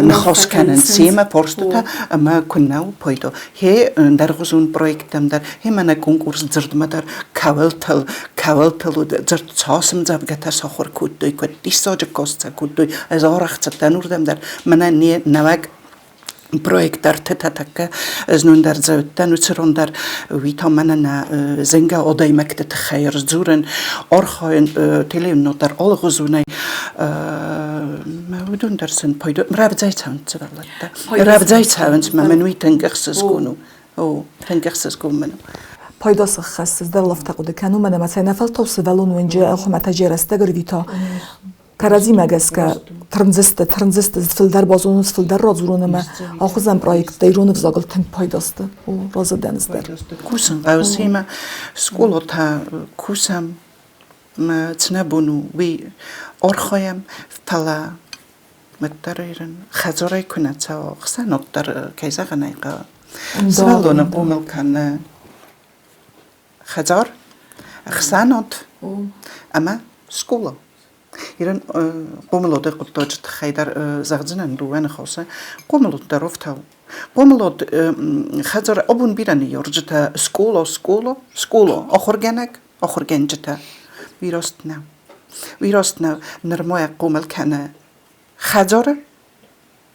ныхас кӕнынц семӕ форстытӕ ӕмӕ куыннӕ у пайда. Хе ӕндӕргъуызон проекттӕм дӕр, хе мӕнӕ конкурс дзырдмӕ дӕр кӕуылтыл, кӕуылтыл уыд дзырд цас ӕмдзӕвгӕтӕ сахуыр кодтой, куыд диссаджы каст сӕ кодтой, ӕз арӕх цыдтӕн уырдӕм дӕр, мӕнӕ не нӕуӕг проекттӕ тӕккӕ знон дӕр дзырдтӕн уыцы рон дӕр уый та мӕнӕ нӕ зынгӕ адӕймӕгты тыххӕй ӕрдзурын, архайын телеуынынад дӕр алыгъуызонӕй. Уыдон дӕр сын пайда рӕвдзӕй цӕуынц сывӕллӕттӕ. Рӕвдзӕй цӕуынц, мӕ мын уый тынг ӕхсызгон у. О, тынг ӕхсызгон мын у. Пайда сыххӕссы, дӕр лӕфтӕ хъуыды кӕн, уымӕн ӕмӕ цӕйнӕфӕлтау сывӕллон уынджы хуымӕтӕджы рӕстӕг ӕрвита, Кӕрӕдзимӕ гӕсгӕ тырндзысты, тырндзысты, фылдӕр базонынц, фылдӕр радзурон ӕмӕ ахуыдзӕн проекттӕ ирон ӕвзагыл тынг пайда сты. О, разы дӕн ӕз дӕр. Кусын хъӕуы семӕ, скъолатӕ кусӕм, цы нӕ бон у, уый архайӕм, фӕлӕ уӕддӕр ирын хӕдзарӕй куы нӕ цӕуа, хсӕн уӕддӕр, кӕй зӕгъын ӕй хъӕуы. Сывӕллоны хъомыл кӕны хӕдзар, ӕхсӕнад ӕмӕ скъола. Ирон хъомылады хъуыддаджы тыххӕй дӕр зӕгъдзынӕн дыууӕ ныхасы. Хъомылад дӕр ӕфтау. Хъомылад хӕдзары абон бирӕ ныййарджытӕ скъола, скъола, скъола, ахуыргӕнӕг, ахуыргӕнджытӕ. Уый раст нӕу. Уый раст нӕу. Нырма хъомыл кӕны хӕдзары,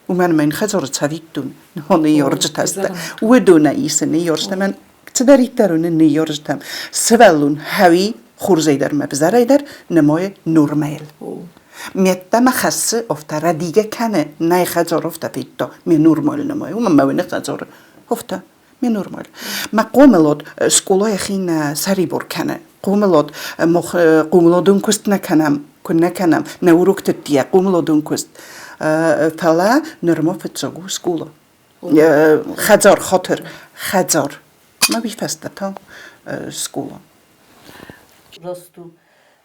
уымӕн ӕмӕ йын хӕдзары цӕвиттон ныййарджытӕ сты. Уыдонӕй исы ныййарджытӕ мӕн цыдӕриддӕр уыны ныййарджытӕм. Сывӕллон хӕуи хорзӕй дӕр мӕ ӕвзӕрӕй дӕр нымайы нормӕйыл. Меддӕмӕ хӕссы, офтӕ рӕдийгӕ кӕны, нӕй хӕдзар офтӕ федта, ме нормаль нымайы, уымӕн мӕ уыны хӕдзары, офтӕ, ме нормаль. Мӕ хъомылад скъола йӕхи нӕ сӕрибар кӕны. Хъомылад, мах хъомыладон куыст нӕ кӕнӕм, куы нӕ кӕнӕм, нӕ урокты ддийӕ хъомыладон куыст. Фӕлӕ нырма фыццаг у скъола. Хӕдзар, хатыр, хӕдзар. Мӕ уый фӕстӕ та скъола. Раст у.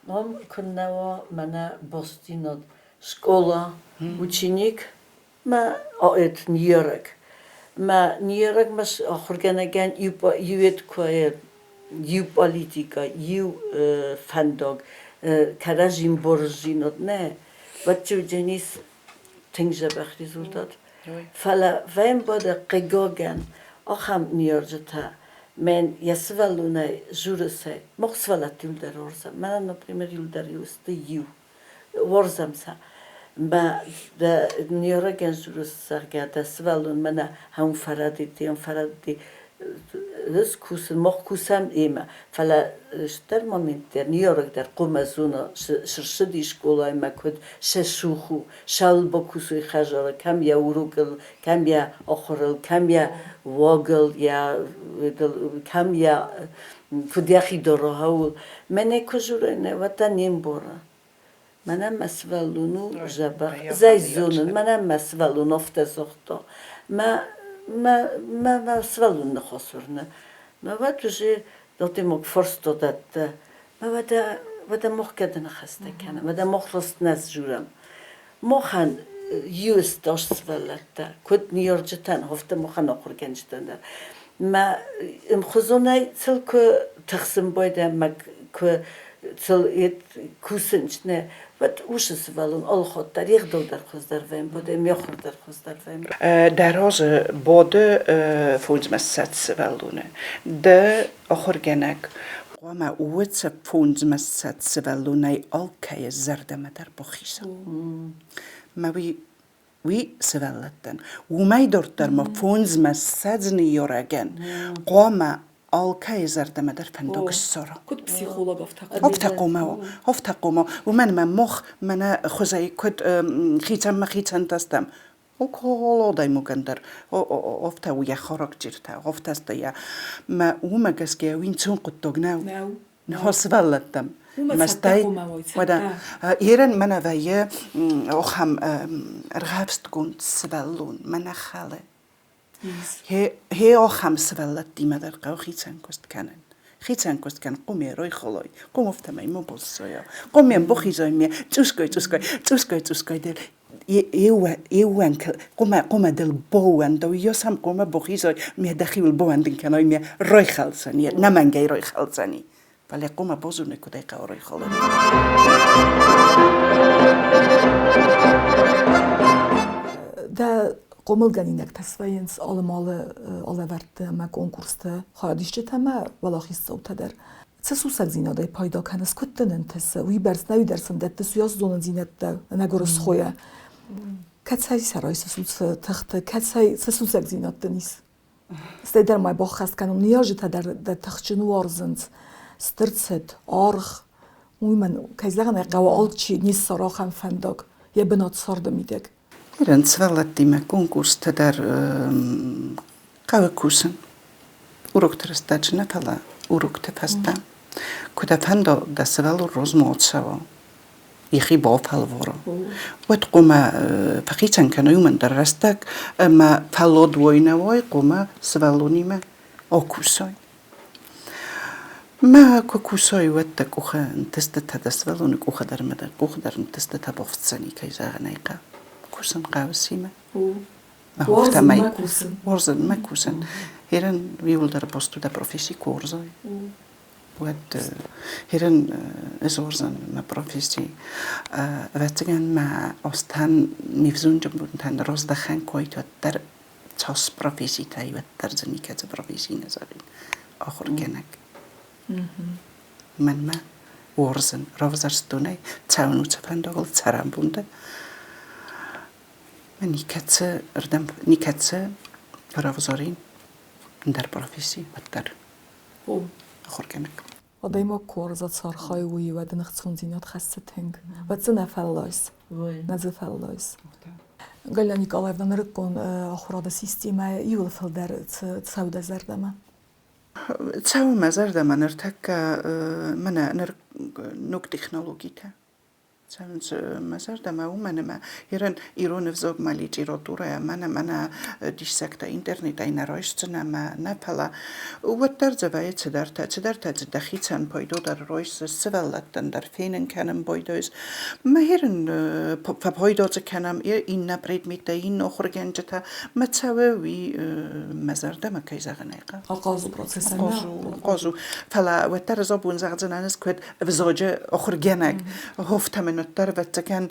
Ном куыннӕ уа мӕнӕ бастдзинад. Скъола, ученик мӕ аэт ныййарӕг. Мӕ ныййарӕг мӕ ахуыргӕнӕгӕн иует куы иу политикӕ, иу фӕндаг, кӕрӕдзи мбарындзинад нӕ. Уӕд уыдзӕнис тынг дзӕбӕх результат. Фӕлӕ вӕмбӕлы хъыгагӕн ахӕм ныййарджытӕ, мӕн йӕ сывӕллонӕй дзуры сӕ, мах сывӕллӕтты иуылдӕр уарзӕм. Мӕнӕн, например, иуылдӕр иу сты иу. Уарзӕм сӕ. Мӕ дӕ ныййарӕгӕн дзурыс, зӕгъгӕ, дӕ сывӕллон мӕнӕ ам фӕрӕдыди, ам фӕрӕдыди. Ӕз кусын, мах кусӕм имӕ. Фӕлӕ стдӕр момент дӕр, ныййарӕг дӕр хъуамӕ зона, цы рцыди скъолаймӕ, куыд сӕ цух у, цӕуыл бакусой хӕдзары, кӕм йӕ урокыл, кӕм йӕ ахуырыл, кӕм йӕ уагыл, йӕ кӕм йӕ куыд йӕхи дорогъӕуыл. Мӕнӕ куы дзурай, нӕ, уӕд та не мбары. Мӕнӕн мӕ сывӕллон у дзӕбӕх. Ӕз ӕй зонын, мӕнӕн мӕ сывӕллон афтӕ загъта. Мӕ, мӕ, мӕ, мӕ сывӕллон ныхас уырны. Мӕ уӕд уже датемаг фарста дӕтты. Мӕ уӕдӕ, уӕдӕ мах кӕды ныхӕстӕ кӕнӕм, уӕдӕ мах раст нӕ дзурӕм. Махӕн иу стаж сывӕллӕттӕ, куыд ныййарджытӕн, афтӕ махӕн ахуыргӕнджытӕн дӕр. Мӕ ӕмхуызонӕй сыл куы тыхсын байдайӕм, мӕ куы сыл кусын, нӕ, уӕд уыцы сывӕллон алыхатт дӕр йе гъдау дӕр хуыздӕр вӕййы, ме ахуыр дӕр хуыздӕр вӕййы. Дӕ разы бады фондзмӕ ссӕдз сывӕллоны. Дӕ ахуыргӕнӕг хъуамӕ уыцы фондзмӕ ссӕдз сывӕллонӕй алкӕйы зӕрдӕмӕ дӕр бахиза. Мӕ уый уый сывӕллӕттӕн. Уымӕй дарддӕр ма фондзмӕ ссӕдз ныййарӕгӕн хъуамӕ алкӕйы зӕрдӕмӕ дӕр фӕндаг ссара. Куыд психолог афтӕ Афтӕ хъуамӕ уа, афтӕ хъуамӕ. Уымӕн ӕмӕ мах мӕнӕ хуызӕй куыд хицӕнмӕ хицӕнтӕ стӕм, алкогол адӕймагӕн дӕр афтӕ у йӕ характертӕ, афтӕ сты йӕ. Мӕ уымӕ гӕсгӕ уый ӕнцон хъуыддаг нӕу. Нӕу. Сывӕллӕттӕм. Мӕстӕй уӕдӕ ерӕн мӕнӕ вӕййы ахӕм ӕргъӕвстгонд сывӕллон, мӕнӕ хӕлы. Хе ахӕм сывӕллӕттимӕ дӕр хъӕуы хицӕн куыст кӕнын. Хицӕн куыст кӕнын хъуме ройхолой, хъум афтӕмӕй мо боссойо, хъуме бохизой ме цъусгой цъусгой, цъусгой цъусгой дӕр еууӕнк хъуамӕ хъуамӕ дыл баууӕндой, йосам хъуамӕ бахизой, ме дӕхиуыл баууӕндын кӕной, ме райхӕлдзӕни, нӕмӕнгӕй райхӕлдзӕни. Фӕлӕ хъуамӕ базоной, куыд ӕй хъӕуы райхалын. Дӕ хъомылгӕнинӕгтӕ свӕййынц алы-малы алӕвӕрдты ӕмӕ конкурсты хайадисджытӕ ӕмӕ уӕлахиздзаутӕ дӕр. Цы сусӕгдзинадӕй пайда кӕныс, куыд дын ӕнтысы, уыйбӕрц нӕ уый дӕр сын дӕттыс уыйас зонындзинӕдтӕ ӕнӕгуырысхойӕ. Кӕцӕй сӕ райсыс уыцы тыхты, кӕцӕй цы сусӕгдзинад дын ис? Стӕй дӕр ма баххӕст кӕнон, ныййарджытӕ дӕр дӕ тыхджын уарзынц, стыр цыт, аргъ. Уый мӕн, кӕй зӕгъын ӕй хъӕуы, алчи не ссара ахӕм фӕндаг йӕ бынат царды мидӕг. Ирӕн сывӕллӕттимӕ конкурстӕ дӕр хъӕуы кусын. Урокты рӕстӕджы нӕ, фӕлӕ урокты фӕстӕ. Куы дӕ фӕнда, дӕ сывӕллон размӕ ацӕуа, йӕхи бафӕлвара, уӕд хъуамӕ фӕхицӕн кӕной уымӕн дӕр рӕстӕг ӕмӕ фӕллад уой нӕ уой, хъуамӕ сывӕллонимӕ акусай. Мӕ куы кусай, уӕд дӕ къухы ӕнтыстытӕ, дӕ сывӕллоны къухы дӕр ӕмӕ дӕ къухы дӕр ӕнтыстытӕ бафтдзӕни, кӕй зӕгъын ӕй хъӕуы. Кусын хъӕуы семӕ. Уарзын мӕ кусын. Уарзын мӕ кусын. Ерен иуылдӕр баст у дӕ професси куы уарзай, уӕд ерен ӕз уарзын мӕ професси. Ӕвӕццӕгӕн мӕ азтӕн ме взонджы бонтӕн раздӕхӕн куы уайд, уӕддӕр цас професситӕй, уӕддӕр дзы никӕцы професси нӕ зӕгъин. Ахуыргӕнӕг. Мӕнмӕ уарзын, равзӕрстон ӕй, цӕуын уыцы фӕндагыл цӕрӕнбонты. Никӕцы рдӕм, никӕцы равзарин ӕндӕр професси, уӕддӕр ахуыргӕнӕг. Адӕймаг куы уарза цы архайы, уый, уӕд ын ӕхцондзинад хӕссы тынг. Уӕд дзы нӕ фӕллайс. Нӕ дзы фӕллайс. Галина Николаевна, нырыккон ахуырады системӕ иуыл фылдӕр цӕуы дӕ зӕрдӕмӕ? Цӕуы мӕ зӕрдӕмӕ ныртӕккӕ мӕнӕ ныр ног технологитӕ. Цӕуынц мӕ зӕрдӕмӕ, уымӕн ӕмӕ ирон ирон ӕвзагмӕ литературӕ мӕнӕ мӕнӕ диссӕгтӕ интернетӕй нӕ райсдзынӕ мӕ нӕ, фӕлӕ уӕддӕр дзы вӕййы цыдӕртӕ, цыдӕртӕ дзы дӕхицӕн пайда дӕр райсдзыс, сывӕллӕттӕн дӕр фенын кӕнын байдайыс. Мӕ ирын фӕпайда дзы кӕнӕм иннӕ предметтӕ, иннӕ ахуыргӕнджытӕ мӕ цӕуы, уый мӕ зӕрдӕмӕ, кӕй зӕгъын ӕй хъӕуы. Ахъаз у процессӕн. Ахъаз у, ахъаз у. Фӕлӕ уӕддӕр ӕз абон зӕгъдзынӕн, ӕз куыд ӕвзаджы ахуыргӕнӕг, хофтӕмӕн уӕддӕр, ӕвӕццӕгӕн,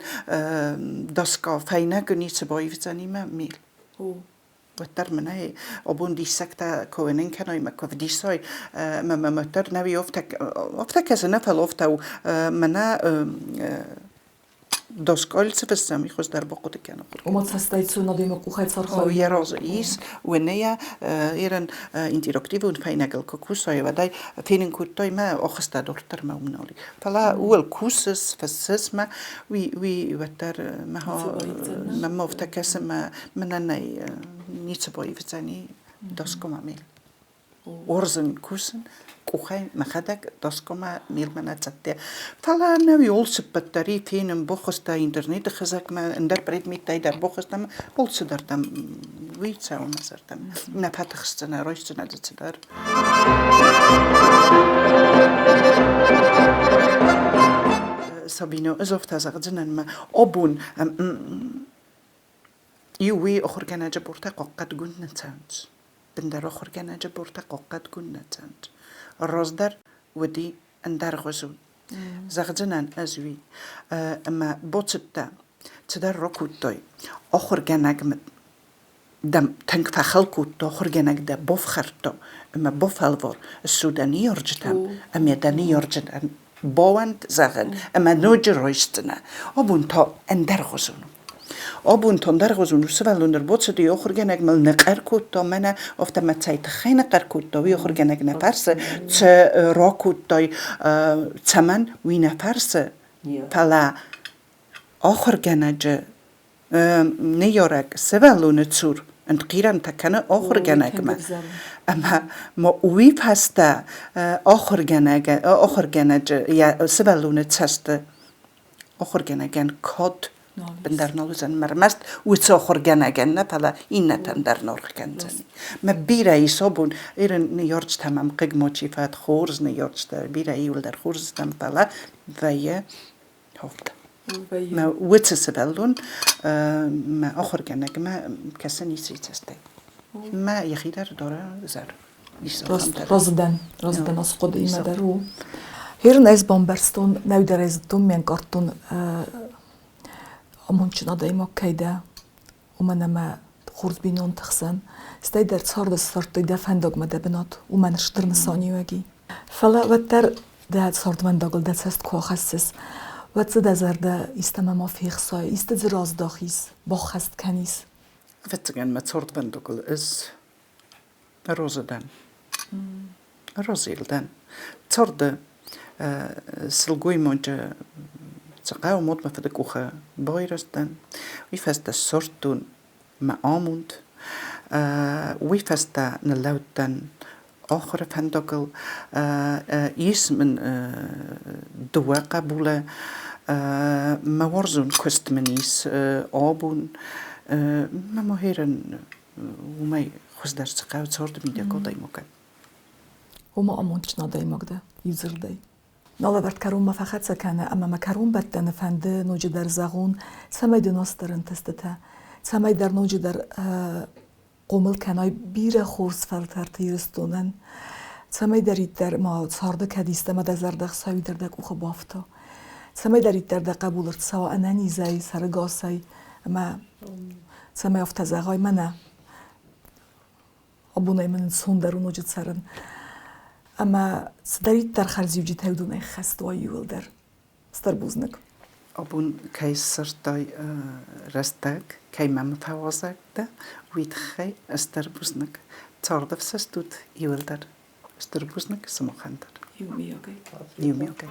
доска фӕйнӕг ницы баивдзӕни мӕ мил. Уӕддӕр мын ӕй абон диссӕгтӕ куы уынын кӕной мӕ куы вдисой, мӕ мӕм уӕддӕр нӕуи афтӕ, афтӕ кӕсы нӕ, фӕлӕ афтӕ у, мӕнӕ Доскъолцы фыссӕм, хуыздӕр бахъуыды кӕны. Ома цӕстӕй цун адӕймаг къухӕй цархайы. Йӕ разы ис, уынӕйӕ ирӕн интерактивон фӕйнӕгыл куы кусай, уӕд ӕй фенын кодтой мӕ охыста дарддӕр мӕ уым нал и. Фӕлӕ ууыл кусыс, фыссыс мӕ, уый, уый уӕддӕр мӕ мӕм афтӕ кӕсы, мӕ мӕнӕн нӕй ницы баивдзӕни доскъомӕ мел. Уарзын кусын, къухӕй мӕхӕдӕг доскъомӕ милмӕ нӕ цӕттӕ. Фӕлӕ ӕнӕуи алцыппӕт дӕр и фенын бахуыста интернеты хызӕгмӕ, ӕндӕр предметтӕй дӕр бахуыста ӕмӕ алцыдӕр дӕм уый цӕуы мӕ зӕрдӕмӕ. Нӕ фӕтыхсдзынӕ, райсдзынӕ дзы цыдӕр. Сабино, ӕз афтӕ зӕгъдзынӕн мӕ абон иу уый ахуыргӕнӕджы бортӕ хъахъхъӕдгонд нӕ цӕуынц. Бындӕр ахуыргӕнӕджы бортӕ хъахъхъӕдгонд нӕ цӕуынц. Раздӕр уыди ӕндӕргъуызон. Зӕгъдзынӕн ӕз уый, ӕмӕ бацыдтӕ, цыдӕр ракодтой. Ахуыргӕнӕгмӕ дӕм тынг фӕхыл кодта, ахуыргӕнӕг дӕ бафхӕрдта ӕмӕ бафӕлвар, ссу дӕ ныййарджытӕм ӕмӕ дӕ ныййарджытӕн бауӕнд зӕгъын ӕмӕ ноджы райсдзынӕ. Абон та ӕндӕргъуызон у. Абон та ӕндӕргъуызон у. Сывӕллон ӕрбацыди, ахуыргӕнӕг мыл ныхъхъӕр кодта, мӕнӕ афтӕ мӕ цӕй тыххӕй ныхъхъӕр кодта, уый ахуыргӕнӕг нӕ фӕрсы, цы ракодтай, цӕмӕн, уый нӕ фӕрсы. Фӕлӕ ахуыргӕнӕджы ныййарӕг сывӕллоны цур ӕнтхъирӕнтӕ кӕны ахуыргӕнӕгмӕ. Ӕмӕ ма уый фӕстӕ ахуыргӕнӕджы йӕ сывӕллоны цӕсты ахуыргӕнӕгӕн код бындӕр нал уыдзӕн. Ӕрмӕст уыцы ахуыргӕнӕгӕн нӕ, фӕлӕ иннӕтӕн дӕр норгъ кӕндзӕни. Мӕ бирӕ ис абон ирон ныййарджытӕ мӕм хъыг мачи фӕд, хорз ныййарджытӕ, бирӕ иуылдӕр хорз стӕм, фӕлӕ вӕййы Хъуыд. Мӕ уыцы сывӕллон мӕ ахуыргӕнӕгмӕ кӕсы ницы цӕстӕй. Мӕ йӕхи дӕр дора зӕр. Разы дӕн, разы дӕн ацы хъуыдыимӕ дӕр у. Херын ӕз бамбӕрстон, нӕу дӕр ӕй зыдтон, ме нкъардтон амондджын адӕймаг кӕй дӕ, уымӕн ӕмӕ хорз бинонты хсӕн, стӕй дӕр царды ссардтой дӕ фӕндагмӕ дӕ бынат, уымӕн стыр нысаниуӕг и. Фӕлӕ уӕддӕр дӕ цардвӕндагыл дӕ цӕст куы ахӕссыс, уӕд дзы дӕ зӕрдӕ истӕмӕ ма фехсай, исты дзы раздахис, баххӕст кӕнис. Ӕвӕццӕгӕн, мӕ цардвӕндагыл ӕз разы дӕн. Разы дӕн. Царды сылгоймаджы цы хъӕуы, мод мӕ фыды къухы байрӕзтӕн. Уый фӕстӕ ссардтон мӕ амонд. Уый фӕстӕ ныллӕудтӕн ахуыры фӕндагыл. Ис мын дыууӕ хъӕбулы. Мӕ уарзон куыст мын ис абон. Мӕ махерӕн уымӕй хуыздӕр цы хъӕуы царды мидӕг адӕймагӕн. Ома амондджын адӕймаг дӕ, иудзырдӕй. Налӕвӕрд кӕронмӕ фӕхӕццӕ кӕны ӕмӕ мӕ кӕронбӕттӕны фӕнды ноджыдӕр зӕгъон, цӕмӕй дын стыр ӕнтыстытӕ, цӕмӕй дӕр ноджыдӕр хъомыл кӕнай бирӕ хорз фӕлтӕрты Ирыстонӕн, цӕмӕйдӕриддӕр ма царды кӕд истӕмӕ дӕ зӕрдӕ хсӕуи дӕр дӕ къухы бафта, цӕмӕйдӕриддӕр дӕ хъӕбул ӕрцӕуа ӕнӕнизӕй, сӕрыгасӕй ӕмӕ цӕмӕй афтӕ зӕгъай, мӕнӕ абонӕй мын ӕнцондӕр у ноджы цӕрын. Ӕмӕ цыдӕриддӕр хӕрзиуджытӕ уыдонӕй хӕст уа иууылдӕр. Стыр бузныг. Абон кӕй ссардтай рӕстӕг, кӕй мӕм фӕуазӕг дӕ, уый тыххӕй стыр бузныг. Цардӕфсӕст ут иууылдӕр. Стыр бузныг сымахӕн дӕр. Иумиагӕй. Иумиагӕй.